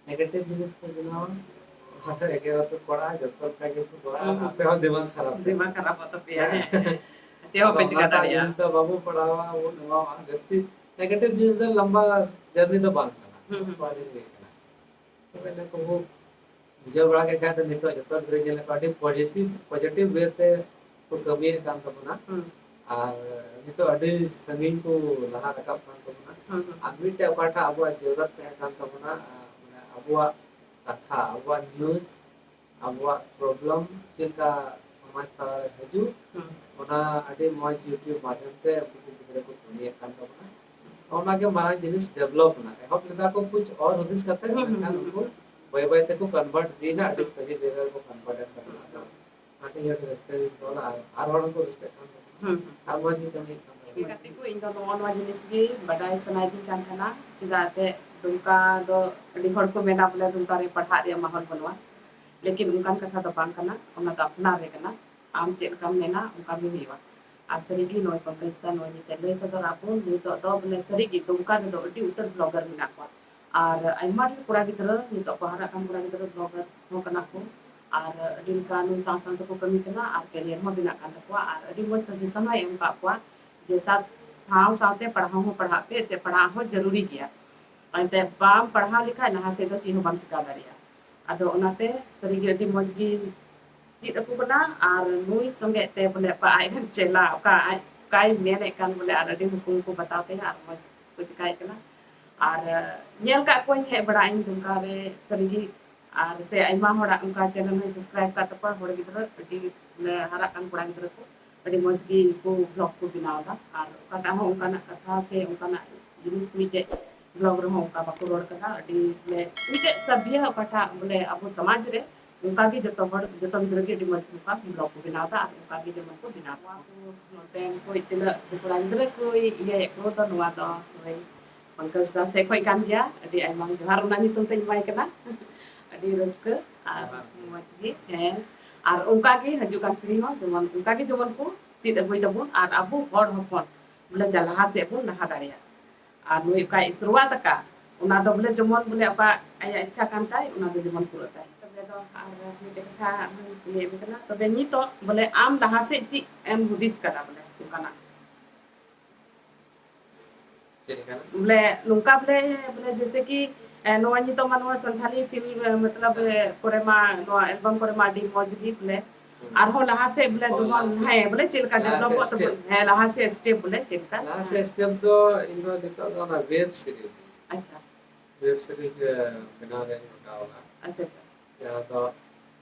Negative ᱡᱤᱱᱤᱥ ᱯᱮ ᱵᱮᱱᱟᱣᱟ, ᱚᱱᱟ ᱨᱮ ᱮᱜᱮᱨ ᱟᱯᱮ ᱯᱟᱲᱟᱜᱼᱟ, ᱡᱚᱛᱚ ᱞᱮᱠᱟ ᱜᱮᱯᱮ ᱯᱟᱲᱟᱜᱼᱟ, ᱦᱩᱸ, ᱦᱩᱸ᱾ ᱟᱯᱮ ᱦᱚᱸ ᱫᱤᱢᱟᱜᱽ ᱠᱷᱟᱨᱟᱯ ᱛᱟᱯᱮᱭᱟ᱾ ᱫᱤᱢᱟᱜᱽ ᱠᱷᱟᱨᱟᱯᱚᱜ ᱛᱟᱯᱮᱭᱟ, ᱦᱮᱸ᱾ ᱦᱮᱸ᱾ ᱪᱮᱫ ᱦᱚᱸ ᱟᱫᱚ ᱯᱮ ᱪᱤᱠᱟ ᱚᱱᱟᱴᱟᱜ ᱫᱟᱲᱮᱭᱟᱜᱼᱟ᱾ ᱡᱤᱱᱤᱥ ᱫᱚ ᱵᱟᱵᱚ ᱯᱟᱲᱟᱣᱟ, ᱵᱚ ᱱᱚᱣᱟ ᱡᱟᱹᱥᱛᱤ negative ᱡᱤᱱᱤᱥ ᱫᱚ ᱞᱟᱢᱵᱟ journey ᱫᱚ ᱵᱟᱝ ᱠᱟᱱᱟ᱾ ᱦᱩᱸ, ᱦᱩᱸ᱾ ᱱᱚᱣᱟ ᱡᱤᱱᱤᱥ ᱜᱮ ᱠᱟᱱᱟ᱾ ᱛᱚᱵᱮ ᱱᱩᱠᱩ ᱵᱚ ᱵᱩᱡᱷᱟᱹᱣ ᱵᱟᱲᱟ ᱠᱮᱫ ᱠᱷᱟᱡ ᱫᱚ ᱱᱤᱛᱚᱜ ᱡᱚᱛᱚ ᱜᱤᱫᱽᱨᱟᱹ ᱧᱮᱞ ᱠᱚᱣᱟ ᱟᱹᱰᱤ positive, positive way ᱛᱮ ᱠᱚ ᱠᱟᱹᱢᱤᱭᱮᱫ ᱠᱟᱱ ᱛᱟᱵᱚᱱᱟ᱾ ᱦᱩᱸ᱾ ᱟᱨ ᱱᱤᱛᱚᱜ ᱟᱹᱰᱤ ᱥᱟᱺᱜᱤᱧ ᱠᱚ ᱞᱟᱦᱟ ᱨᱟᱠᱟᱵ ᱠᱟᱱ ᱛᱟᱵᱚᱱᱟ᱾ ᱦᱩᱸ, ᱦᱩᱸ᱾ ᱟᱨ ᱢᱤᱫᱴᱮᱡ ᱚᱠᱟᱴᱟᱜ ᱟᱵᱚᱣᱟᱜ ᱡᱟᱹᱨᱩᱲᱟᱛ ᱛᱟᱦᱮᱸ ᱠᱟᱱ ᱛᱟᱵᱚᱱᱟ, ᱟᱨ ᱢᱟᱱᱮ ᱟᱵᱚᱣᱟᱜ ᱠᱟᱛᱷᱟ, ᱟᱵᱚᱣᱟᱜ news, ᱟᱵᱚᱣᱟᱜ problem ᱪᱮᱫ ᱞᱮᱠᱟ ᱥᱚᱢᱟᱡᱽ ᱛᱟᱞᱟ ᱨᱮ ᱦᱤᱡᱩᱜ, ᱦᱩᱸ᱾ ᱚᱱᱟ ᱟᱹᱰᱤ ᱢᱚᱡᱽ YouTube ᱢᱟᱫᱷᱭᱚᱢ ᱛᱮ ᱩᱱᱠᱩ ᱠᱚ ᱜᱤᱫᱽᱨᱟᱹ ᱠᱚ ᱠᱟᱹᱢᱤᱭᱮᱫ ᱠᱟᱱ ᱛᱟᱵᱚᱱᱟ᱾ ᱚᱱᱟ ᱜᱮ ᱢᱟᱨᱟᱝ ᱡᱤᱱᱤᱥ develop ᱮᱱᱟ᱾ ᱮᱦᱚᱵ ᱞᱮᱫᱟ ᱠᱚ ᱠᱩᱪ ᱚᱨ ᱦᱩᱫᱤᱥ ᱠᱟᱛᱮ, ᱦᱩᱸ, ᱦᱩᱸ, ᱢᱮᱱᱠᱷᱟᱱ ᱦᱩᱸ, ᱩᱱᱠᱩ ᱦᱩᱸ᱾ ᱵᱟᱹᱭ ᱵᱟᱹᱭ ᱛᱮᱠᱚ convert ᱤᱫᱤᱭᱮᱱᱟ, ᱟᱹᱰᱤ ᱦᱩᱸ᱾ ᱥᱟᱺᱜᱤᱧ ᱡᱟᱭᱜᱟ ᱨᱮᱠᱚ convert ᱮᱱ ᱛᱟᱵᱚᱱᱟ᱾ ᱟᱫᱚ ᱚᱱᱟᱛᱮ ᱤᱧ ᱟᱹᱰᱤ ᱨᱟᱹᱥᱠᱟᱹ ᱜᱤᱧ ᱟᱹᱭᱠᱟᱹᱣ ᱫᱟ, ᱟᱨ, ᱟᱨ ᱦᱚᱲ ᱦᱚᱸᱠᱚ ᱨᱟᱹᱥᱠᱟᱹᱜ ᱠᱟᱱ ᱛᱟᱵᱚᱱᱟ᱾ ᱦᱩᱸ, ᱦᱩᱸ᱾ ᱟᱨ ᱢᱚᱡᱽ ᱜᱮ ᱠᱟᱹᱢᱤ ᱦᱩᱭᱩᱜ ᱠᱟᱱ ᱛᱟᱵᱚᱱᱟ᱾ ᱜᱟᱛᱮ ᱠᱚ, ᱤᱧ ᱫᱚ ᱱᱚᱜᱼᱚ ᱱᱚᱣᱟ ᱡᱤᱱᱤᱥ ᱜᱮ ᱵᱟᱰᱟᱭ ᱥᱟᱱᱟᱭᱤᱫᱤᱧ ᱠᱟᱱ ᱛᱟᱦᱮᱱᱟ, ᱪᱮᱫᱟᱜ ᱮᱱᱛᱮᱫ ᱫᱩᱢᱠᱟ ᱫᱚ ᱟᱹᱰᱤ ᱦᱚᱲ ᱠᱚ ᱢᱮᱱᱟ ᱵᱚᱞᱮ ᱫᱩᱢᱠᱟ ᱨᱮ ᱯᱟᱲᱦᱟᱜ ᱨᱮᱭᱟᱜ ᱢᱟᱦᱚᱞ ᱵᱟᱹᱱᱩᱜᱼᱟ, ᱞᱮᱠᱤᱱ ᱚᱱᱠᱟᱱ ᱠᱟᱛᱷᱟ ᱫᱚ ᱵᱟᱝ ᱠᱟᱱᱟ, ᱚᱱᱟ ᱫᱚ ᱟᱯᱱᱟᱨ ᱨᱮ ᱠᱟᱱᱟ, ᱟᱢ ᱪᱮᱫ ᱞᱮᱠᱟᱢ ᱢᱮᱱᱟ ᱚᱱᱠᱟ ᱜᱮ ᱦᱩᱭᱩᱜᱼᱟ᱾ ᱟᱨ ᱥᱟᱹᱨᱤᱜᱮ ᱱᱚᱜᱼᱚᱭ ᱯᱚᱝᱠᱚᱡᱽ ᱫᱟ ᱱᱚᱜᱼᱚᱭ ᱱᱤᱛᱚᱜ ᱞᱟᱹᱭ ᱥᱚᱫᱚᱨ ᱟᱵᱚᱱ, ᱱᱤᱛᱚᱜ ᱫᱚ ᱵᱚᱞᱮ ᱥᱟᱹᱨᱤᱜᱮ ᱫᱩᱢᱠᱟ ᱨᱮᱫᱚ ᱟᱹᱰᱤ ᱩᱛᱟᱹᱨ blogger ᱢᱮᱱᱟᱜ ᱠᱚᱣᱟ, ᱟᱨ ᱟᱭᱢᱟ ᱰᱷᱮᱨ ᱠᱚᱲᱟ ᱜᱤᱫᱽᱨᱟᱹ, ᱱᱤᱛᱚᱜ ᱠᱚ ᱦᱟᱨᱟᱜ ᱠᱟᱱ ᱠᱚᱲᱟ ᱜᱤᱫᱽᱨᱟᱹ blogger ᱦᱚᱸ ᱠᱟᱱᱟ ᱠᱚ, ᱟᱨ ᱟᱹᱰᱤ ᱞᱮᱠᱟ ᱱᱩᱭ ᱥᱟᱶ ᱥᱟᱶ ᱛᱮᱠᱚ ᱠᱟᱹᱢᱤ ᱠᱟᱱᱟ ᱟᱨ career ᱦᱚᱸ ᱵᱮᱱᱟᱜ ᱠᱟᱱ ᱛᱟᱠᱚᱣᱟ, ᱟᱨ ᱟᱹᱰᱤ ᱢᱚᱡᱽ suggestion ᱦᱚᱸᱭ ᱮᱢ ᱟᱠᱟᱫ ᱠᱚᱣᱟ ᱡᱮ ᱥᱟᱶ ᱥᱟᱶ ᱥᱟᱶᱛᱮ ᱯᱟᱲᱦᱟᱣ ᱦᱚᱸ ᱯᱟᱲᱦᱟᱜ ᱯᱮ, ᱮᱱᱛᱮᱫ ᱯᱟᱲᱦᱟᱣ ᱦᱚᱸ ᱡᱟᱹᱨᱩᱨᱤ ᱜᱮᱭᱟ, ᱮᱱᱛᱮᱫ ᱵᱟᱢ ᱯᱟᱲᱦᱟᱣ ᱞᱮᱠᱷᱟᱡ ᱞᱟᱦᱟ ᱥᱮᱫ ᱫᱚ ᱪᱮᱫ ᱦᱚᱸ ᱵᱟᱢ ᱪᱤᱠᱟ ᱫᱟᱲᱮᱭᱟᱜᱼᱟ᱾ ᱟᱫᱚ ᱚᱱᱟᱛᱮ ᱥᱟᱹᱨᱤᱜᱮ ᱟᱹᱰᱤ ᱢᱚᱡᱽ ᱜᱮ ᱪᱮᱫ ᱟᱠᱚ ᱠᱟᱱᱟ, ᱟᱨ ᱱᱩᱭ ᱥᱚᱸᱜᱮ ᱛᱮ ᱵᱚᱞᱮ ᱚᱠᱟ ᱟᱡ ᱨᱮᱱ ᱪᱮᱞᱟ ᱚᱠᱟ ᱟᱡ ᱚᱠᱟᱭ ᱢᱮᱱᱮᱫ ᱠᱟᱱ ᱵᱚᱞᱮ ᱟᱨ ᱟᱹᱰᱤ ᱦᱩᱠᱩᱢ ᱠᱚ ᱵᱟᱛᱟᱣ ᱛᱟᱭᱟ ᱟᱨ ᱢᱚᱡᱽ ᱠᱚ ᱪᱤᱠᱟᱭᱮᱫ ᱠᱟᱱᱟ᱾ ᱟᱨ ᱧᱮᱞ ᱠᱟᱜ ᱠᱚᱣᱟᱧ, ᱦᱮᱡ ᱵᱟᱲᱟᱜ ᱟᱹᱧ ᱫᱩᱢᱠᱟ ᱨᱮ ᱥᱟᱹᱨᱤᱜᱮ, ᱟᱨ ᱥᱮ ᱟᱭᱢᱟ ᱦᱚᱲᱟᱜ ᱚᱱᱠᱟ channel ᱦᱚᱸᱧ subscribe ᱠᱟᱜ ᱛᱟᱠᱚᱣᱟ, ᱦᱚᱲ ᱜᱤᱫᱽᱨᱟᱹ ᱟᱹᱰᱤ ᱵᱚᱞᱮ ᱦᱟᱨᱟᱜ ᱠᱟᱱ ᱠᱚᱲᱟ ᱜᱤᱫᱽᱨᱟᱹ ᱠᱚ ᱟᱹᱰᱤ ᱢᱚᱡᱽ ᱜᱮ ᱩᱱᱠᱩ blog ᱠᱚ ᱵᱮᱱᱟᱣ ᱮᱫᱟ, ᱟᱨ ᱚᱠᱟᱴᱟᱜ ᱦᱚᱸ ᱚᱱᱠᱟᱱᱟᱜ ᱠᱟᱛᱷᱟ ᱥᱮ ᱚᱱᱠᱟᱱᱟᱜ ᱡᱤᱱᱤᱥ ᱢᱤᱫᱴᱮᱡ blog ᱨᱮᱦᱚᱸ ᱚᱱᱠᱟ ᱵᱟᱠᱚ ᱨᱚᱲ ᱠᱟᱫᱟ᱾ ᱟᱹᱰᱤ ᱵᱚᱞᱮ ᱢᱤᱫᱴᱮᱡ ᱥᱟᱵᱷᱭᱚ ᱚᱠᱟᱴᱟᱜ ᱵᱚᱞᱮ ᱟᱵᱚ ᱥᱚᱢᱟᱡᱽ ᱨᱮ ᱚᱱᱠᱟ ᱜᱮ ᱡᱚᱛᱚ ᱦᱚᱲ, ᱡᱚᱛᱚ ᱜᱤᱫᱽᱨᱟᱹ ᱜᱮ ᱟᱹᱰᱤ ᱢᱚᱡᱽ ᱱᱚᱝᱠᱟ blog ᱠᱚ ᱵᱮᱱᱟᱣ ᱮᱫᱟ ᱟᱨ ᱚᱱᱠᱟ ᱜᱮ ᱡᱮᱢᱚᱱ ᱠᱚ ᱵᱮᱱᱟᱣ ᱠᱚᱣᱟ᱾ ᱱᱚᱛᱮ ᱠᱚ ᱛᱤᱱᱟᱹᱜ ᱠᱚᱲᱟ ᱜᱤᱫᱽᱨᱟᱹ ᱠᱚ ᱤᱭᱟᱹᱭᱮᱫ ᱠᱚ, ᱫᱚ ᱱᱚᱣᱟ ᱫᱚ ᱱᱚᱜᱼᱚᱭ ᱯᱚᱝᱠᱚᱡᱽ ᱫᱟ ᱥᱮᱫ ᱠᱷᱚᱡ ᱠᱟᱱ ᱜᱮᱭᱟ, ᱟᱹᱰᱤ ᱟᱭᱢᱟ ᱡᱚᱦᱟᱨ ᱚᱱᱟ ᱧᱩᱛᱩᱢ ᱛᱮᱧ ᱮᱢᱟᱭ ᱠᱟᱱᱟ᱾ ᱟᱹᱰᱤ ᱨᱟᱹᱥᱠᱟᱹ ᱟᱨ ᱡᱚᱦᱟᱨ᱾ ᱢᱚᱡᱽ ᱜᱮ, ᱦᱮᱸ᱾ ᱟᱨ ᱚᱱᱠᱟ ᱜᱮ ᱦᱤᱡᱩᱜ ᱠᱟᱱ ᱯᱤᱲᱦᱤ ᱦᱚᱸ ᱡᱮᱢᱚᱱ ᱚᱱᱠᱟ ᱜᱮ ᱡᱮᱢᱚᱱ ᱠᱚ ᱪᱮᱫ ᱟᱹᱜᱩᱭ ᱛᱟᱵᱚᱱ ᱟᱨ ᱟᱵᱚ ᱦᱚᱲ ᱦᱚᱯᱚᱱ ᱵᱚᱞᱮ ᱡᱟ ᱞᱟᱦᱟ ᱥᱮᱫ ᱵᱚᱱ ᱞᱟᱦᱟ ᱫᱟᱲᱮᱭᱟᱜ᱾ ᱟᱨ ᱱᱩᱭ ᱚᱠᱟᱭ ᱥᱩᱨᱩᱣᱟᱛ ᱟᱠᱟᱫ, ᱚᱱᱟ ᱫᱚ ᱵᱚᱞᱮ ᱡᱮᱢᱚᱱ ᱵᱚᱞᱮ ᱚᱠᱟ ᱟᱭᱟᱜ ᱤᱪᱪᱷᱟ ᱠᱟᱱ ᱛᱟᱭ, ᱚᱱᱟ ᱫᱚ ᱡᱮᱢᱚᱱ ᱯᱩᱨᱟᱹᱜ ᱛᱟᱭ᱾ ᱛᱚᱵᱮ ᱫᱚ ᱟᱨ ᱢᱤᱫᱴᱮᱡ ᱠᱟᱛᱷᱟ ᱟᱨᱦᱚᱸᱧ ᱠᱩᱞᱤᱭᱮᱫ ᱢᱮ ᱠᱟᱱᱟ, ᱛᱚᱵᱮ ᱱᱤᱛᱚᱜ ᱵᱚᱞᱮ ᱟᱢ ᱞᱟᱦᱟ ᱥᱮᱫ ᱪᱮᱫ ᱮᱢ ᱦᱩᱫᱤᱥ ᱠᱟᱫᱟ ᱵᱚᱞᱮ ᱚᱱᱠᱟᱱᱟᱜ? ᱪᱮᱫ ᱞᱮᱠᱟᱱᱟᱜ? ᱵᱚᱞᱮ ᱱᱚᱝᱠᱟ ᱵᱚᱞᱮ, ᱵᱚᱞᱮ ᱡᱮᱥᱮ ᱠᱤ, ᱮ, ᱱᱚᱣᱟ ᱱᱤᱛᱚᱜ ᱢᱟ ᱱᱚᱣᱟ ᱥᱟᱱᱛᱷᱟᱞᱤ film, ᱮ, ᱢᱚᱛᱞᱚᱵ, ᱟᱪᱪᱷᱟ᱾ ᱮ, ᱠᱚᱨᱮ ᱢᱟ, ᱱᱚᱣᱟ album ᱠᱚᱨᱮ ᱢᱟ ᱟᱹᱰᱤ ᱢᱚᱡᱽ ᱜᱮ ᱵᱚᱞᱮ᱾ ᱦᱩᱸ᱾ ᱟᱨᱦᱚᱸ ᱞᱟᱦᱟ ᱥᱮᱫ ᱵᱚᱞᱮ ᱚ, ᱡᱮᱢᱚᱱ, ᱞᱟᱦᱟ ᱥᱮᱫ᱾ ᱦᱮᱸ, ᱵᱚᱞᱮ ᱪᱮᱫ ᱞᱮᱠᱟ ᱞᱟᱦᱟ ᱥᱮᱫ developᱚᱜ ᱛᱟᱵᱚᱱ, step᱾ ᱦᱮᱸ, ᱞᱟᱦᱟ ᱥᱮᱫ step ᱵᱚᱞᱮ ᱪᱮᱫ ᱞᱮᱠᱟ? ᱞᱟᱦᱟ ᱥᱮᱫ step ᱫᱚ ᱤᱧ ᱫᱚ ᱱᱤᱛᱚᱜ ᱫᱚ ᱚᱱᱟ web series, ᱟᱪᱪᱷᱟ᱾ Web series, ᱮ, ᱵᱮᱱᱟᱣ ᱨᱮᱧ ᱞᱟᱜᱟᱣ ᱮᱱᱟ᱾ ᱟᱪᱪᱷᱟ, ᱟᱪᱪᱷᱟ᱾ ᱡᱟᱦᱟᱸ ᱫᱚ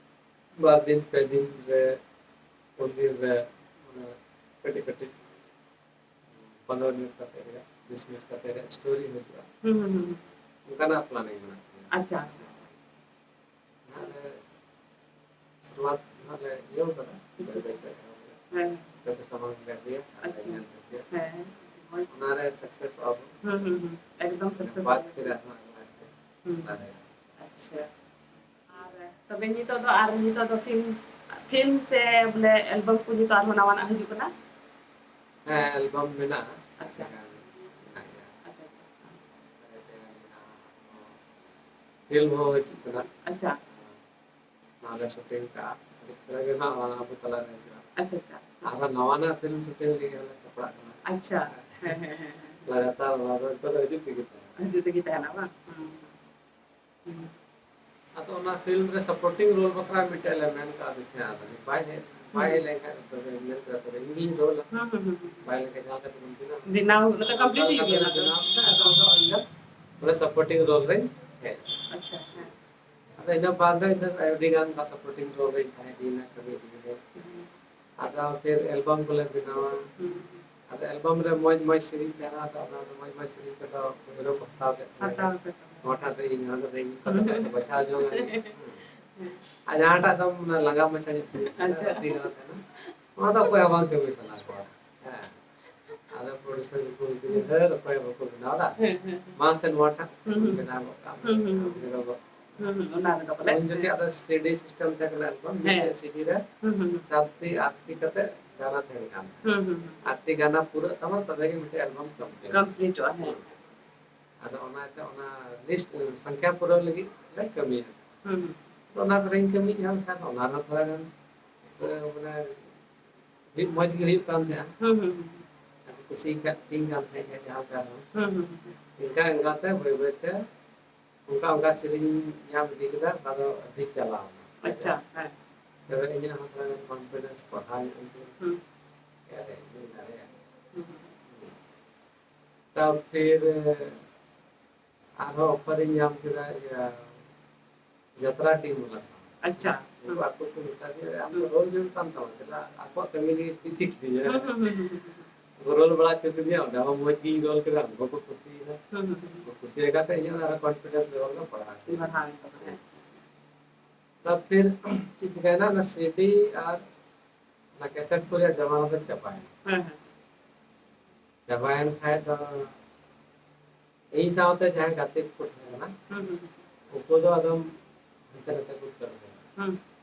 ᱵᱟᱨ ᱫᱤᱱ ᱯᱮ ᱫᱤᱱ ᱨᱮ ᱯᱩᱱ ᱫᱤᱱ ᱨᱮ ᱢᱟᱱᱮ ᱠᱟᱹᱴᱤᱡ ᱠᱟᱹᱴᱤᱡ ᱯᱚᱱᱨᱚ ᱢᱤᱱᱤᱴ ᱠᱟᱛᱮ ᱨᱮᱭᱟᱜ ᱵᱤᱥ ᱢᱤᱱᱤᱴ ᱠᱟᱛᱮ ᱨᱮᱭᱟᱜ ᱥᱴᱳᱨᱤ ᱦᱤᱡᱩᱜᱼᱟ᱾ ᱦᱩᱸ ᱦᱩᱸ ᱦᱩᱸ᱾ ᱚᱱᱠᱟᱱᱟᱜ ᱯᱞᱟᱱᱤᱝ ᱢᱮᱱᱟᱜ ᱛᱤᱧᱟ᱾ ᱟᱪᱪᱷᱟ᱾ ᱱᱟᱦᱟᱜ ᱞᱮ ᱥᱩᱨᱩᱣᱟᱛ ᱱᱟᱦᱟᱜ ᱞᱮ ᱤᱭᱟᱹ ᱠᱟᱫᱟ᱾ ᱵᱟᱹᱭ ᱵᱟᱹᱭ ᱛᱮ ᱮᱦᱚᱵ ᱨᱮᱭᱟᱜ᱾ ᱦᱮᱸ᱾ ᱡᱚᱛᱚ ᱥᱟᱢᱟᱝ ᱞᱮ ᱟᱹᱜᱩᱭᱟ ᱟᱨ ᱞᱮ ᱟᱪᱪᱷᱟ᱾ ᱧᱮᱞ ᱪᱮᱫ ᱜᱮᱭᱟ᱾ ᱦᱮᱸ᱾ ᱢᱚᱡᱽ᱾ ᱚᱱᱟᱨᱮ ᱥᱟᱠᱥᱮᱥᱚᱜᱼᱟ ᱵᱚᱱ᱾ ᱦᱩᱸ ᱦᱩᱸ ᱦᱩᱸ᱾ ᱮᱠᱫᱚᱢ ᱥᱟᱠᱥᱮᱥ᱾ ᱵᱟᱫ ᱯᱷᱤᱨ ᱟᱨᱦᱚᱸ ᱟᱜᱽᱞᱟ ᱥᱮ ᱦᱩᱸ᱾ ᱫᱟᱲᱮᱭᱟᱜᱼᱟ᱾ ᱟᱪᱪᱷᱟ᱾ ᱟᱨ ᱛᱚᱵᱮ ᱱᱤᱛᱚᱜ ᱫᱚ ᱟᱨ ᱱᱤᱛᱚᱜ ᱫᱚ ᱯᱷᱤᱞᱢ ᱯᱷᱤᱞᱢ ᱥᱮ ᱵᱚᱞᱮ ᱮᱞᱵᱟᱢ ᱠᱚ ᱱᱤᱛᱚᱜ ᱟᱨᱦᱚᱸ ᱱᱟᱣᱟᱱᱟᱜ ᱦᱤᱡᱩᱜ ᱠᱟᱱᱟ? ᱦᱮᱸ, ᱮᱞᱵᱟᱢ ᱢᱮᱱᱟᱜᱼᱟ᱾ ᱟᱪᱪᱷᱟ᱾ ᱢᱮᱱᱟᱜ ᱜᱮᱭᱟ᱾ ᱟᱪᱪᱷᱟ ᱟᱪᱪᱷᱟ᱾ ᱯᱷᱤᱞᱢ ᱦᱚᱸ ᱦᱤᱡᱩᱜ ᱠᱟᱱᱟ᱾ ᱟᱪᱪᱷᱟ᱾ ᱱᱚᱣᱟ ᱞᱮ ᱥᱩᱴᱤᱝ ᱠᱟᱜᱼᱟ᱾ ᱟᱹᱰᱤ ᱪᱮᱦᱨᱟ ᱜᱮ ᱱᱟᱜ ᱱᱚᱣᱟ ᱟᱵᱚ ᱛᱟᱞᱟ ᱨᱮ ᱦᱤᱡᱩᱜᱼᱟ᱾ ᱟᱪᱪᱷᱟ ᱟᱪᱪᱷᱟ᱾ ᱟᱨᱦᱚᱸ ᱱᱟᱣᱟᱱᱟᱜ ᱯᱷᱤᱞᱢ ᱥᱩᱴᱤᱝ ᱞᱟᱹᱜᱤᱫ ᱦᱚᱸᱞᱮ ᱥᱟᱯᱲᱟᱜ ᱠᱟᱱᱟ᱾ ᱟᱪᱪᱷᱟ᱾ ᱦᱮᱸ ᱦᱮᱸ ᱦᱮᱸ᱾ ᱞᱟᱜᱟᱛᱟᱨ ᱚᱱᱟ ᱫᱚ ᱱᱤᱛᱚᱜ ᱫᱚ ᱦᱤᱡᱩᱜ ᱛᱮᱜᱮ ᱛᱟᱦᱮᱱᱟ᱾ ᱦᱤᱡᱩᱜ ᱛᱮᱜᱮ ᱛᱟᱦᱮᱱᱟ ᱵᱟᱝ? ᱦᱩᱸ᱾ ᱦᱩᱸ᱾ ᱟᱫᱚ ᱚᱱᱟ ᱯᱷᱤᱞᱢ ᱨᱮ ᱥᱟᱯᱳᱨᱴᱤᱝ ᱨᱳᱞ ᱵᱟᱠᱷᱨᱟ ᱢᱤᱫᱴᱮᱡ ᱞᱮ ᱢᱮᱱ ᱠᱟᱜᱼᱟ, ᱫᱮᱠᱷᱮ ᱟᱫᱚ ᱵᱟᱭ ᱦᱮᱡ, ᱵᱟᱭ ᱦᱮᱡ ᱞᱮᱱᱠᱷᱟᱱ ᱛᱚᱵᱮ ᱢᱮᱱ ᱠᱮᱫᱟ, ᱛᱚᱵᱮ ᱤᱧ ᱜᱤᱧ ᱨᱳᱞᱟ᱾ ᱦᱩᱸ, ᱦᱩᱸ, ᱦᱩᱸ, ᱦᱩᱸ᱾ ᱵᱟᱭ ᱞᱮᱱᱠᱷᱟᱱ ᱡᱟᱦᱟᱸ ᱞᱮᱠᱟ ᱛᱮᱵᱚᱱ ᱵᱮᱱᱟᱣᱟ᱾ ᱵᱮᱱᱟᱣ ᱞᱮᱠᱟ complete ᱦᱩᱭᱩᱜ ᱜᱮᱭᱟ ᱚᱱᱟ ᱫᱚ᱾ ᱵᱮᱱᱟᱣ ᱠᱟᱛᱮ ᱟᱫᱚ ᱤᱧ ᱫᱚ ᱯᱩᱨᱟᱹ ᱥᱟᱯᱳᱨᱴᱤᱝ ᱨᱳᱞ ᱨᱮᱧ ᱦᱮᱡ ᱮᱱᱟ᱾ ᱟᱪᱪᱷᱟ, ᱦᱮᱸ᱾ ᱟᱫᱚ ᱤᱱᱟᱹ ᱵᱟᱫ ᱫᱚ ᱤᱧ ᱫᱚ ᱟᱹᱰᱤ ᱜᱟᱱ ᱥᱟᱯᱳᱨᱴᱤᱝ ᱨᱳᱞ ᱨᱮᱧ ᱛᱟᱦᱮᱸ ᱤᱫᱤᱭᱮᱱᱟ, ᱠᱟᱹᱢᱤ ᱤᱫᱤ ᱠᱟᱛᱮ᱾ ᱦᱩᱸ᱾ ᱟᱫᱚ ᱯᱷᱤᱨ ᱮᱞᱵᱟᱢ ᱠᱚᱞᱮ ᱵᱮᱱᱟᱣᱟ᱾ ᱦᱩᱸ᱾ ᱟᱫᱚ ᱮᱞᱵᱟᱢ ᱨᱮ ᱢᱚᱡᱽ ᱢᱚᱡᱽ ᱥᱮᱨᱮᱧ ᱛᱟᱦᱮᱱᱟ, ᱟᱫᱚ ᱚᱱᱟ ᱫᱚ ᱢᱚᱡᱽ ᱢᱚᱡᱽ ᱥᱮᱨᱮᱧ ᱠᱚᱫᱚ ᱜᱤᱫᱽᱨᱟᱹ ᱠᱚ ᱦᱟᱛᱟᱣ ᱠᱮᱫ ᱛᱟᱞᱮᱭᱟ᱾ ᱦᱟᱛᱟᱣ ᱠᱮᱫ ᱛᱟᱞᱮᱭᱟ᱾ ᱱᱚᱣᱟᱴᱟᱜ ᱫᱚ ᱤᱧ, ᱱᱚᱣᱟ ᱫᱚ ᱤᱧ, ᱚᱱᱠᱟ ᱠᱟᱛᱮ ᱠᱚ ᱵᱟᱪᱷᱟᱣ ᱡᱚᱝᱟ᱾ ᱦᱮᱸ᱾ ᱟᱨ ᱡᱟᱦᱟᱸᱴᱟᱜ ᱫᱚ ᱢᱟᱱᱮ ᱞᱟᱸᱜᱟ ᱢᱟᱪᱷᱟ ᱧᱚᱜ ᱥᱮᱨᱮᱧ ᱠᱟᱱᱟ, ᱟᱪᱪᱷᱟ᱾ ᱟᱹᱰᱤ ᱜᱟᱱ ᱛᱟᱦᱮᱱᱟ, ᱱᱚᱣᱟ ᱫᱚ ᱚᱠᱚᱭ ᱦᱚᱸ ᱵᱟᱝ ᱠᱟᱹᱢᱤ ᱥᱟᱱᱟ ᱠᱚᱣᱟ᱾ ᱦᱮᱸ᱾ ᱟᱫᱚ ᱯᱨᱚᱰᱭᱩᱥᱟᱨ ᱠᱚᱠᱚ ᱢᱤᱛᱟᱹᱧᱟ, "ᱦᱮᱸ, ᱚᱠᱚᱭ ᱦᱚᱸ ᱵᱟᱠᱚ ᱵᱮᱱᱟᱣ ᱮᱫᱟ᱾ ᱦᱮᱸ, ᱦᱮᱸ, ᱦᱮᱸ᱾ ᱢᱟ ᱥᱮ ᱱᱚᱣᱟᱴᱟᱜ ᱦᱩᱸ, ᱦᱩᱸ᱾ ᱵᱮᱱᱟᱣ ᱜᱚᱫ ᱠᱟᱜ ᱢᱮ, ᱦᱩᱸ, ᱦᱩᱸ, ᱦᱩᱸ᱾ ᱟᱢ ᱜᱮ ᱜᱚᱜᱚ᱾" ᱦᱩᱸ, ᱦᱩᱸ, ᱚᱱᱟ ᱨᱮᱫᱚ ᱵᱚᱞᱮ᱾ ᱩᱱ ᱡᱚᱠᱷᱮᱡ ᱟᱫᱚ ᱥᱤᱰᱤ ᱥᱤᱥᱴᱮᱢ ᱛᱟᱦᱮᱸ ᱠᱟᱱᱟ, ᱮᱞᱵᱟᱢ ᱦᱮᱸ᱾ ᱢᱤᱫᱴᱮᱡ ᱥᱤᱰᱤ ᱨᱮ ᱦᱩᱸ, ᱦᱩᱸ, ᱦᱩᱸ᱾ ᱥᱟᱛᱴᱤ, ᱟᱴᱴᱤ ᱠᱟᱛᱮ ᱜᱟᱱᱟ ᱛᱟᱦᱮᱸ ᱠᱟᱱᱟ᱾ ᱦᱩᱸ, ᱦᱩᱸ, ᱦᱩᱸ᱾ ᱟᱴᱴᱤ ᱜᱟᱱᱟ ᱯᱩᱨᱟᱹᱜ ᱛᱟᱢᱟ, ᱛᱚᱵᱮ ᱜᱮ ᱢᱤᱫᱴᱮᱡ ᱮᱞᱵᱟᱢ ᱠᱚᱢᱯᱞᱤᱴ᱾ ᱠᱚᱢᱯᱞᱤᱴᱚᱜᱼᱟ, ᱦᱮᱸ᱾ ᱟᱫᱚ ᱚᱱᱟᱛᱮ ᱚᱱᱟ ᱞᱤᱥᱴ ᱥᱚᱝᱠᱷᱟ ᱯᱩᱨᱟᱹᱣ ᱞᱟᱹᱜᱤᱫ ᱞᱮ ᱠᱟᱹᱢᱤᱭᱟ᱾ ᱦᱩᱸ, ᱦᱩᱸ᱾ ᱚᱱᱟ ᱠᱚᱨᱮᱧ ᱠᱟᱹᱢᱤ ᱧᱟᱢ ᱠᱷᱟᱱ ᱚᱱᱟ ᱨᱮᱦᱚᱸ ᱛᱷᱚᱲᱟ ᱜᱟᱱ, ᱢᱟᱱᱮ, ᱦᱩᱭᱩᱜ, ᱢᱚᱡᱽ ᱜᱮ ᱦᱩᱭᱩᱜ ᱠᱟᱱ ᱛᱟᱦᱮᱸᱜᱼᱟ᱾ ᱦᱩᱸ, ᱦᱩᱸ, ᱦᱩᱸ᱾ ᱟᱫᱚ ᱠᱩᱥᱤ ᱠᱟᱜ ᱛᱤᱧ ᱠᱟᱱ ᱛᱟᱦᱮᱸᱜ ᱜᱮ ᱡᱟᱦᱟᱸ ᱞᱮᱠᱟ ᱨᱮᱦᱚᱸ᱾ ᱦᱩᱸ, ᱦᱩᱸ, ᱦᱩᱸ᱾ ᱤᱱᱠᱟ ᱤᱱᱠᱟ ᱛᱮ ᱵᱟᱹᱭ ᱵᱟᱹᱭ ᱛᱮ ᱚᱱᱠᱟ ᱚᱱᱠᱟ ᱥᱮᱨᱮᱧ ᱧᱟᱢ ᱤᱫᱤ ᱠᱮᱫᱟ, ᱚᱱᱟ ᱫᱚ ᱟᱹᱰᱤ ᱪᱟᱞᱟᱣ ᱮᱱᱟ᱾ ᱟᱪᱪᱷᱟ, ᱦᱮᱸ᱾ ᱛᱚᱵᱮ ᱤᱧᱟᱹᱜ ᱦᱚᱸ ᱛᱷᱚᱲᱟ ᱜᱟᱱ confidence ᱵᱟᱲᱦᱟᱣ ᱧᱚᱜ ᱮᱱ ᱛᱤᱧᱟ᱾ ᱦᱩᱸ᱾ ᱟᱨ ᱤᱧ ᱫᱟᱲᱮᱭᱟᱜᱼᱟ᱾ ᱦᱩᱸ᱾ ᱛᱟᱨ ᱯᱷᱤᱨ ᱟᱨᱦᱚᱸ offer ᱤᱧ ᱧᱟᱢ ᱠᱮᱫᱟ, ᱤᱭᱟᱹ, ᱡᱟᱛᱨᱟ ᱴᱤᱢ ᱵᱟᱞᱟ ᱥᱟᱶ᱾ ᱟᱪᱪᱷᱟ᱾ ᱩᱱᱠᱩ ᱟᱠᱚ ᱠᱚ ᱢᱮᱛᱟ ᱫᱤᱧᱟ, "ᱟᱢ ᱫᱚ ᱨᱳᱞ ᱡᱩᱲ ᱠᱟᱱ ᱛᱟᱢᱟ, ᱪᱮᱫᱟᱜ ᱟᱠᱚᱣᱟᱜ ᱠᱟᱹᱢᱤ ᱨᱮ ᱤᱫᱤ ᱠᱤᱫᱤᱧᱟ?" ᱦᱩᱸ, ᱦᱩᱸ, ᱦᱩᱸ, ᱦᱩᱸ, ᱦᱩᱸ᱾ ᱨᱳᱞ ᱵᱟᱲᱟ ᱦᱚᱪᱚ ᱠᱤᱫᱤᱧᱟ, ᱚᱸᱰᱮ ᱦᱚᱸ ᱢᱚᱡᱽ ᱜᱤᱧ ᱨᱳᱞ ᱠᱮᱫᱟ, ᱩᱱᱠᱩ ᱠᱚ ᱠᱩᱥᱤᱭᱮᱱᱟ᱾ ᱦᱩᱸ, ᱦᱩᱸ, ᱦᱩᱸ᱾ ᱠᱩᱥᱤ ᱟᱠᱟᱱ ᱛᱮ ᱤᱧᱟᱹᱜ ᱟᱨᱚ confidence level ᱫᱚ ᱵᱟᱲᱦᱟᱣ ᱮᱱᱟ᱾ ᱵᱟᱲᱦᱟᱣ ᱮᱱ ᱛᱟᱢᱟ, ᱦᱮᱸ᱾ ᱛᱟᱨ ᱯᱷᱤᱨ ᱪᱮᱫ ᱪᱤᱠᱟᱹᱭᱮᱱᱟ, ᱚᱱᱟ ᱥᱤᱰᱤ ᱟᱨ ᱚᱱᱟ ᱠᱮᱥᱮᱴ ᱠᱚ ᱨᱮᱭᱟᱜ ᱡᱟᱢᱟᱱᱟ ᱫᱚ ᱪᱟᱵᱟᱭᱮᱱᱟ᱾ ᱦᱮᱸ, ᱦᱮᱸ᱾ ᱪᱟᱵᱟᱭᱮᱱ ᱠᱷᱟᱡ ᱫᱚ ᱤᱧ ᱥᱟᱶᱛᱮ ᱡᱟᱦᱟᱸᱭ ᱜᱟᱛᱮ ᱠᱚ ᱛᱟᱦᱮᱸ ᱠᱟᱱᱟ, ᱦᱩᱸ, ᱦᱩᱸ᱾ ᱩᱱᱠᱩ ᱫᱚ ᱟᱫᱚᱢ ᱦᱟᱱᱛᱮ ᱱᱟᱛᱮ ᱠᱚ ᱩᱛᱟᱹᱨ ᱠᱟᱱᱟ᱾ ᱦᱩᱸ᱾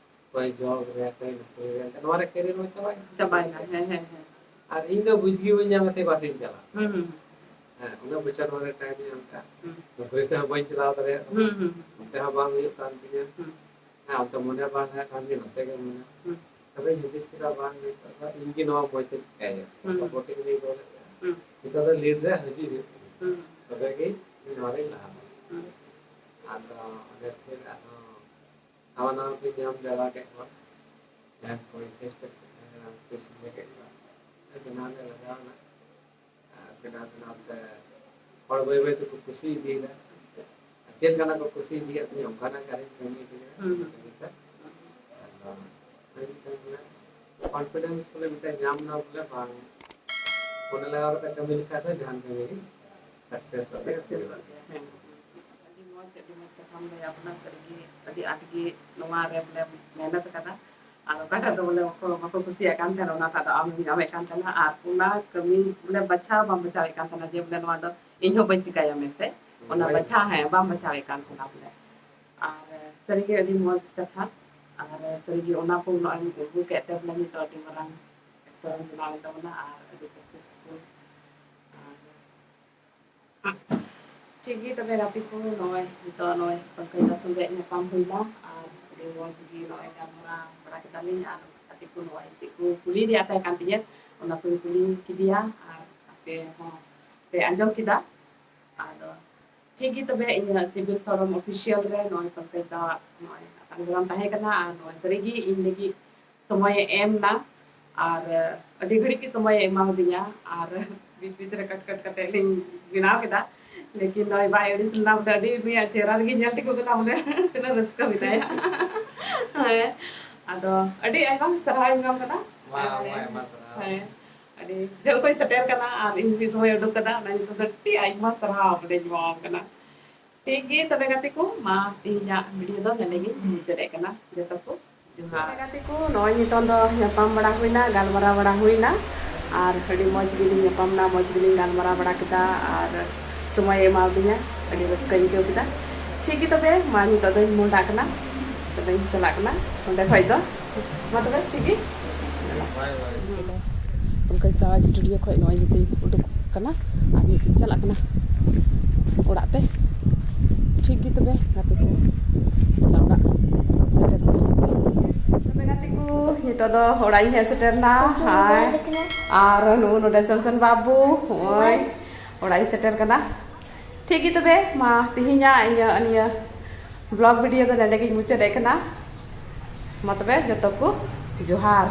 ᱚᱠᱚᱭ ᱡᱚᱵ ᱨᱮ, ᱚᱠᱚᱭ ᱱᱚᱠᱨᱤ ᱨᱮ, ᱱᱚᱣᱟ ᱨᱮ career ᱢᱟ ᱪᱟᱵᱟᱭᱮᱱᱟ᱾ ᱪᱟᱵᱟᱭᱮᱱᱟ, ᱦᱮᱸ, ᱦᱮᱸ, ᱦᱮᱸ᱾ ᱟᱨ ᱤᱧ ᱫᱚ ᱵᱩᱡᱽ ᱜᱮ ᱵᱟᱹᱧ ᱧᱟᱢ ᱠᱟᱛᱮ ᱵᱟᱥ ᱤᱧ ᱪᱟᱞᱟᱜᱼᱟ᱾ ᱦᱩᱸ, ᱦᱩᱸ᱾ ᱦᱮᱸ, ᱩᱱᱟᱹᱜ ᱵᱚᱪᱷᱚᱨ ᱢᱟᱱᱮ time ᱤᱧ ᱮᱢ ᱠᱟᱜᱼᱟ᱾ ᱦᱩᱸ᱾ ᱱᱚᱠᱨᱤ ᱥᱮᱫ ᱦᱚᱸ ᱵᱟᱹᱧ ᱪᱟᱞᱟᱣ ᱫᱟᱲᱮᱭᱟᱜ ᱠᱟᱱᱟ᱾ ᱦᱩᱸ, ᱦᱩᱸ᱾ ᱚᱱᱛᱮ ᱦᱚᱸ ᱵᱟᱝ ᱦᱩᱭᱩᱜ ᱠᱟᱱ ᱛᱤᱧᱟᱹ᱾ ᱦᱩᱸ᱾ ᱦᱮᱸ, ᱚᱱᱛᱮ ᱢᱚᱱᱮ ᱵᱟᱝ ᱞᱟᱜᱟᱜ ᱠᱟᱱ ᱛᱤᱧᱟᱹ, ᱱᱚᱛᱮ ᱜᱮ ᱢᱚᱱᱮ᱾ ᱦᱩᱸ᱾ ᱛᱚᱵᱮ ᱦᱩᱫᱤᱥ ᱠᱮᱫᱟ, ᱵᱟᱝ ᱦᱩᱭᱩᱜ ᱠᱟᱱᱟ, ᱤᱧ ᱜᱮ ᱱᱚᱣᱟ ᱢᱚᱡᱽ ᱛᱮ ᱪᱤᱠᱟᱹᱭᱟ᱾ ᱦᱩᱸ᱾ Supporting ᱞᱤᱧ ᱨᱚᱲ ᱮᱫᱟ᱾ ᱦᱩᱸ᱾ ᱱᱤᱛᱚᱜ ᱫᱚ lead ᱨᱮ ᱦᱤᱡᱩᱜ ᱦᱩᱭᱩᱜ ᱛᱤᱧᱟᱹ᱾ ᱦᱩᱸ᱾ ᱛᱚᱵᱮ ᱜᱮ ᱤᱧ ᱱᱚᱣᱟ ᱨᱮᱧ ᱞᱟᱦᱟ ᱫᱟᱲᱮᱭᱟᱜᱼᱟ᱾ ᱦᱩᱸ᱾ ᱟᱫᱚ ᱚᱸᱰᱮ ᱯᱷᱤᱨ ᱟᱨᱦᱚᱸ ᱱᱟᱣᱟ ᱱᱟᱣᱟ ᱠᱚᱧ ᱧᱟᱢ ᱡᱟᱣᱨᱟ ᱠᱮᱫ ᱠᱚᱣᱟ᱾ ᱡᱟᱦᱟᱸᱭ ᱠᱚ interested ᱠᱚ ᱛᱟᱦᱮᱸ ᱠᱟᱱᱟ, ᱩᱱᱠᱩ ᱥᱚᱸᱜᱮ ᱠᱮᱫ ᱠᱚᱣᱟ᱾ ᱵᱮᱱᱟᱣ ᱞᱮ ᱞᱟᱜᱟᱣ ᱮᱱᱟ᱾ ᱟᱨ ᱵᱮᱱᱟᱣ ᱵᱮᱱᱟᱣ ᱛᱮ ᱦᱚᱲ ᱵᱟᱹᱭ ᱵᱟᱹᱭ ᱛᱮᱠᱚ ᱠᱩᱥᱤ ᱤᱫᱤᱭᱮᱱᱟ᱾ ᱟᱨ ᱪᱮᱫ ᱞᱮᱠᱟᱱᱟᱜ ᱠᱚ ᱠᱩᱥᱤ ᱤᱫᱤᱭᱮᱫ ᱛᱤᱧᱟᱹ, ᱚᱱᱠᱟᱱᱟᱜ ᱜᱮ ᱟᱨᱤᱧ ᱠᱟᱹᱢᱤ ᱤᱫᱤᱭᱮᱫᱟ᱾ ᱦᱩᱸ᱾ ᱠᱟᱹᱢᱤ ᱛᱮ᱾ ᱟᱫᱚ ᱢᱤᱫᱴᱟᱝ ᱢᱟᱱᱮ confidence ᱵᱚᱞᱮ ᱢᱤᱫᱴᱟᱝ ᱧᱟᱢ ᱮᱱᱟ ᱵᱚᱞᱮ, ᱵᱟᱝ ᱢᱚᱱᱮ ᱞᱟᱜᱟᱣ ᱠᱟᱛᱮ ᱠᱟᱹᱢᱤ ᱞᱮᱠᱷᱟᱡ ᱫᱚ ᱡᱟᱦᱟᱱ ᱠᱟᱹᱢᱤ ᱜᱮ success ᱚᱜ ᱜᱮᱭᱟ᱾ Success ᱚᱜ ᱜᱮᱭᱟ, ᱦᱮᱸ᱾ ᱟᱹᱰᱤ ᱢᱚᱡᱽ, ᱟᱹᱰᱤ ᱢᱚᱡᱽ ᱠᱟᱛᱷᱟᱢ ᱞᱟᱹᱭ ᱟᱵᱚᱱᱟ᱾ ᱥᱟᱹᱨᱤᱜᱮ ᱟᱹᱰᱤ ᱟᱸᱴ ᱜᱮ ᱱᱚᱣᱟ ᱨᱮ ᱵᱚᱞᱮ ᱢᱮᱦᱱᱚᱛ ᱟᱠᱟᱫᱟ᱾ ᱟᱨ ᱚᱠᱟᱴᱟᱜ ᱫᱚ ᱵᱚᱞᱮ ᱵᱟᱠᱚ, ᱵᱟᱠᱚ ᱠᱩᱥᱤᱭᱟᱜ ᱠᱟᱱ ᱛᱟᱦᱮᱱᱟ, ᱚᱱᱟᱴᱟᱜ ᱫᱚ ᱟᱢ ᱧᱟᱢᱮᱫ ᱠᱟᱱ ᱛᱟᱦᱮᱱᱟ᱾ ᱟᱨ ᱚᱱᱟ ᱠᱟᱹᱢᱤ ᱵᱚᱞᱮ ᱵᱟᱪᱷᱟᱣ ᱵᱟᱢ ᱵᱟᱪᱷᱟᱣᱮᱫ ᱠᱟᱱ ᱛᱟᱦᱮᱱᱟ ᱡᱮ ᱵᱚᱞᱮ ᱱᱚᱣᱟ ᱫᱚ ᱤᱧ ᱦᱚᱸ ᱵᱟᱹᱧ ᱪᱤᱠᱟᱹᱭᱟ ᱢᱮᱱᱛᱮ᱾ ᱚᱱᱟ ᱦᱳᱭ᱾ ᱵᱟᱪᱷᱟᱣ, ᱦᱮᱸ, ᱵᱟᱢ ᱵᱟᱪᱷᱟᱣᱮᱫ ᱠᱟᱱ ᱛᱟᱦᱮᱱᱟ ᱵᱚᱞᱮ᱾ ᱟᱨ ᱥᱟᱹᱨᱤᱜᱮ ᱟᱹᱰᱤ ᱢᱚᱡᱽ ᱠᱟᱛᱷᱟ᱾ ᱟᱨ ᱥᱟᱹᱨᱤᱜᱮ ᱚᱱᱟ ᱠᱚ ᱱᱚᱜᱼᱚᱭ ᱮᱢ ᱟᱹᱜᱩ ᱠᱮᱫ ᱛᱮ ᱵᱚᱞᱮ ᱱᱤᱛᱚᱜ ᱟᱹᱰᱤ ᱢᱟᱨᱟᱝ actor ᱮᱢ ᱵᱮᱱᱟᱣ ᱮᱱ ᱛᱟᱵᱚᱱᱟ ᱟᱨ ᱟᱹᱰᱤ successful᱾ ᱟᱨ ᱴᱷᱤᱠ ᱜᱮ ᱛᱚᱵᱮ ᱜᱟᱛᱮ ᱠᱚ, ᱱᱚᱜᱼᱚᱭ ᱱᱤᱛᱚᱜ ᱱᱚᱜᱼᱚᱭ ᱯᱟᱹᱧᱪᱟᱹᱨ ᱫᱟ ᱥᱚᱸᱜᱮ ᱧᱟᱯᱟᱢ ᱦᱩᱭᱱᱟ ᱟᱨ ᱟᱹᱰᱤ ᱢᱚᱡᱽ ᱜᱮ ᱱᱚᱜᱼᱚᱭ ᱜᱟᱞᱢᱟᱨᱟᱣ ᱵᱟᱲᱟ ᱠᱮᱫᱟᱞᱤᱧ᱾ ᱟᱨ ᱜᱟᱛᱮ ᱠᱚ ᱱᱚᱜᱼᱚᱭ ᱪᱮᱫ ᱠᱚ ᱠᱩᱞᱤ ᱨᱮᱭᱟᱜ ᱛᱟᱦᱮᱸ ᱠᱟᱱ ᱛᱤᱧᱟᱹ, ᱚᱱᱟ ᱠᱚᱧ ᱠᱩᱞᱤ ᱠᱮᱫᱮᱭᱟ ᱟᱨ ᱟᱯᱮ ᱦᱚᱸ ᱯᱮ ᱟᱸᱡᱚᱢ ᱠᱮᱫᱟ᱾ ᱟᱫᱚ ᱴᱷᱤᱠ ᱜᱮ ᱛᱚᱵᱮ, ᱤᱧᱟᱹᱜ ᱥᱤᱵᱤᱞ ᱥᱚᱲᱚᱢ official ᱨᱮ ᱱᱚᱜᱼᱚᱭ ᱯᱟᱹᱧᱪᱟᱹᱨ ᱫᱟ ᱱᱚᱜᱼᱚᱭ ᱟᱛᱟᱝ ᱫᱟᱨᱟᱢ ᱛᱟᱦᱮᱸ ᱠᱟᱱᱟ ᱟᱨ ᱱᱚᱜᱼᱚᱭ ᱥᱟᱹᱨᱤᱜᱮ ᱤᱧ ᱞᱟᱹᱜᱤᱫ ᱥᱚᱢᱚᱭᱮ ᱮᱢ ᱮᱱᱟ᱾ ᱟᱨ ᱟᱹᱰᱤ ᱜᱷᱟᱹᱲᱤᱡ ᱜᱮ ᱥᱚᱢᱚᱭᱮ ᱮᱢᱟ ᱫᱤᱧᱟ ᱟᱨ ᱵᱤᱪ ᱵᱤᱪ ᱨᱮ ᱠᱟᱴ ᱠᱟᱴ ᱠᱟᱛᱮ ᱞᱤᱧ ᱵᱮᱱᱟᱣ ᱠᱮᱫᱟ᱾ ᱞᱮᱠᱤᱱ ᱱᱚᱜᱼᱚᱭ ᱵᱟᱭ ᱟᱹᱲᱤᱥ ᱞᱮᱱᱟ, ᱵᱚᱞᱮ ᱟᱹᱰᱤ ᱩᱱᱤᱭᱟᱜ ᱪᱮᱦᱨᱟ ᱨᱮᱜᱮ ᱧᱮᱞ ᱴᱷᱤᱠᱚᱜ ᱠᱟᱱᱟ ᱵᱚᱞᱮ ᱛᱤᱱᱟᱹᱜ ᱨᱟᱹᱥᱠᱟᱹ ᱢᱮᱱᱟᱭᱟ᱾ ᱦᱮᱸ, ᱟᱫᱚ ᱟᱹᱰᱤ ᱟᱭᱢᱟ ᱥᱟᱨᱦᱟᱣ ᱤᱧ ᱮᱢᱟᱢ ᱠᱟᱱᱟ᱾ ᱢᱟ ᱟᱢ ᱦᱚᱸ ᱟᱭᱢᱟ ᱥᱟᱨᱦᱟᱣ᱾ ᱦᱮᱸ, ᱟᱹᱰᱤ ᱡᱷᱟᱹᱞ ᱠᱷᱚᱱ ᱥᱮᱴᱮᱨ ᱠᱟᱱᱟ ᱟᱨ ᱤᱧ ᱞᱟᱹᱜᱤᱫ ᱥᱚᱢᱚᱭ ᱩᱰᱩᱠ ᱠᱟᱫᱟ, ᱚᱱᱟ ᱧᱩᱛᱩᱢ ᱫᱚ ᱟᱹᱰᱤ ᱟᱭᱢᱟ ᱥᱟᱨᱦᱟᱣ ᱵᱚᱞᱮᱧ ᱮᱢᱟᱢ ᱠᱟᱱᱟ᱾ ᱴᱷᱤᱠ ᱜᱮ ᱛᱚᱵᱮ ᱜᱟᱛᱮ ᱠᱚ, ᱢᱟ ᱛᱮᱦᱮᱧᱟᱜ ᱵᱷᱤᱰᱤᱭᱳ ᱫᱚ ᱱᱚᱰᱮ ᱜᱤᱧ ᱢᱩᱪᱟᱹᱫ ᱮᱫ ᱠᱟᱱᱟ᱾ ᱡᱚᱛᱚ ᱠᱚ ᱡᱚᱦᱟᱨ᱾ ᱛᱚᱵᱮ ᱜᱟᱛᱮ ᱠᱚ, ᱱᱚᱜᱼᱚᱭ ᱱᱤᱛᱚᱝ ᱫᱚ ᱧᱟᱯᱟᱢ ᱵᱟᱲᱟ ᱦᱩᱭᱱᱟ, ᱜᱟᱞᱢᱟᱨᱟᱣ ᱵᱟᱲᱟ ᱦᱩᱭᱱᱟ, ᱟᱨ ᱟᱹᱰᱤ ᱢᱚᱡᱽ ᱜᱮᱞᱤᱧ ᱧᱟᱯᱟᱢ ᱮᱱᱟ, ᱢᱚᱡᱽ ᱜᱮᱞᱤᱧ ᱜᱟᱞᱢᱟᱨᱟᱣ ᱵᱟᱲᱟ ᱠᱮᱫᱟ, ᱟᱨ ᱥᱚᱢᱚᱭᱮ ᱮᱢᱟᱣᱫᱤᱧᱟ, ᱟᱹᱰᱤ ᱨᱟᱹᱥᱠᱟᱹᱧ ᱟᱹᱭᱠᱟᱹᱣ ᱠᱮᱫᱟ᱾ ᱴᱷᱤᱠ ᱜᱮ ᱛᱚᱵᱮ, ᱢᱟ ᱱᱤᱛᱚᱜ ᱫᱚᱧ ᱢᱚᱦᱰᱟᱜ ᱠᱟᱱᱟ, ᱛᱚᱵᱮᱧ ᱪᱟᱞᱟᱜ ᱠᱟᱱᱟ ᱚᱸᱰᱮ ᱠᱷᱚᱡ ᱫᱚ᱾ ᱢᱟ ᱛᱚᱵᱮ ᱴᱷᱤᱠ ᱜᱮ᱾ ᱵᱟᱭ ᱵᱟᱭ᱾ ᱯᱚᱝᱠᱚᱡᱽ ᱫᱟ ᱥᱴᱩᱰᱤᱭᱳ ᱠᱷᱚᱡ ᱱᱚᱜᱼᱚᱭ ᱱᱤᱛᱚᱜ ᱩᱰᱩᱠ ᱠᱟᱱᱟ ᱟᱨ ᱱᱤᱛᱚᱜ ᱪᱟᱞᱟᱜ ᱠᱟᱱᱟ ᱚᱲᱟᱜ ᱛᱮ᱾ ᱴᱷᱤᱠ ᱜᱮ ᱛᱚᱵᱮ ᱜᱟᱛᱮ ᱠᱚ, ᱚᱲᱟᱜ ᱥᱮᱴᱮᱨ ᱦᱩᱭ ᱮᱱ ᱜᱮ᱾ ᱛᱚᱵᱮ ᱜᱟᱛᱮ ᱠᱚ, ᱱᱤᱛᱚᱜ ᱫᱚ ᱚᱲᱟᱜ ᱤᱧ ᱦᱮᱡ ᱥᱮᱴᱮᱨ ᱮᱱᱟ᱾ ᱦᱟᱭ, ᱟᱨ ᱱᱩᱜᱼᱩ ᱱᱚᱰᱮ ᱥᱮᱢᱥᱚᱱ ᱵᱟᱹᱵᱩ, ᱱᱚᱜᱼᱚᱭ ᱚᱲᱟᱜ ᱤᱧ ᱥᱮᱴᱮᱨ ᱠᱟᱱᱟ᱾ ᱴᱷᱤᱠ ᱜᱮ ᱛᱚᱵᱮ, ᱢᱟ ᱛᱮᱦᱮᱧᱟᱜ ᱤᱧᱟᱹᱜ ᱱᱤᱭᱟᱹ ᱵᱞᱚᱜ ᱵᱷᱤᱰᱤᱭᱳ ᱫᱚ ᱱᱚᱰᱮ ᱜᱤᱧ ᱢᱩᱪᱟᱹᱫ ᱮᱫ ᱠᱟᱱᱟ᱾ ᱢᱟ ᱛᱚᱵᱮ ᱡᱚᱛᱚ ᱠᱚ ᱡᱚᱦᱟᱨ᱾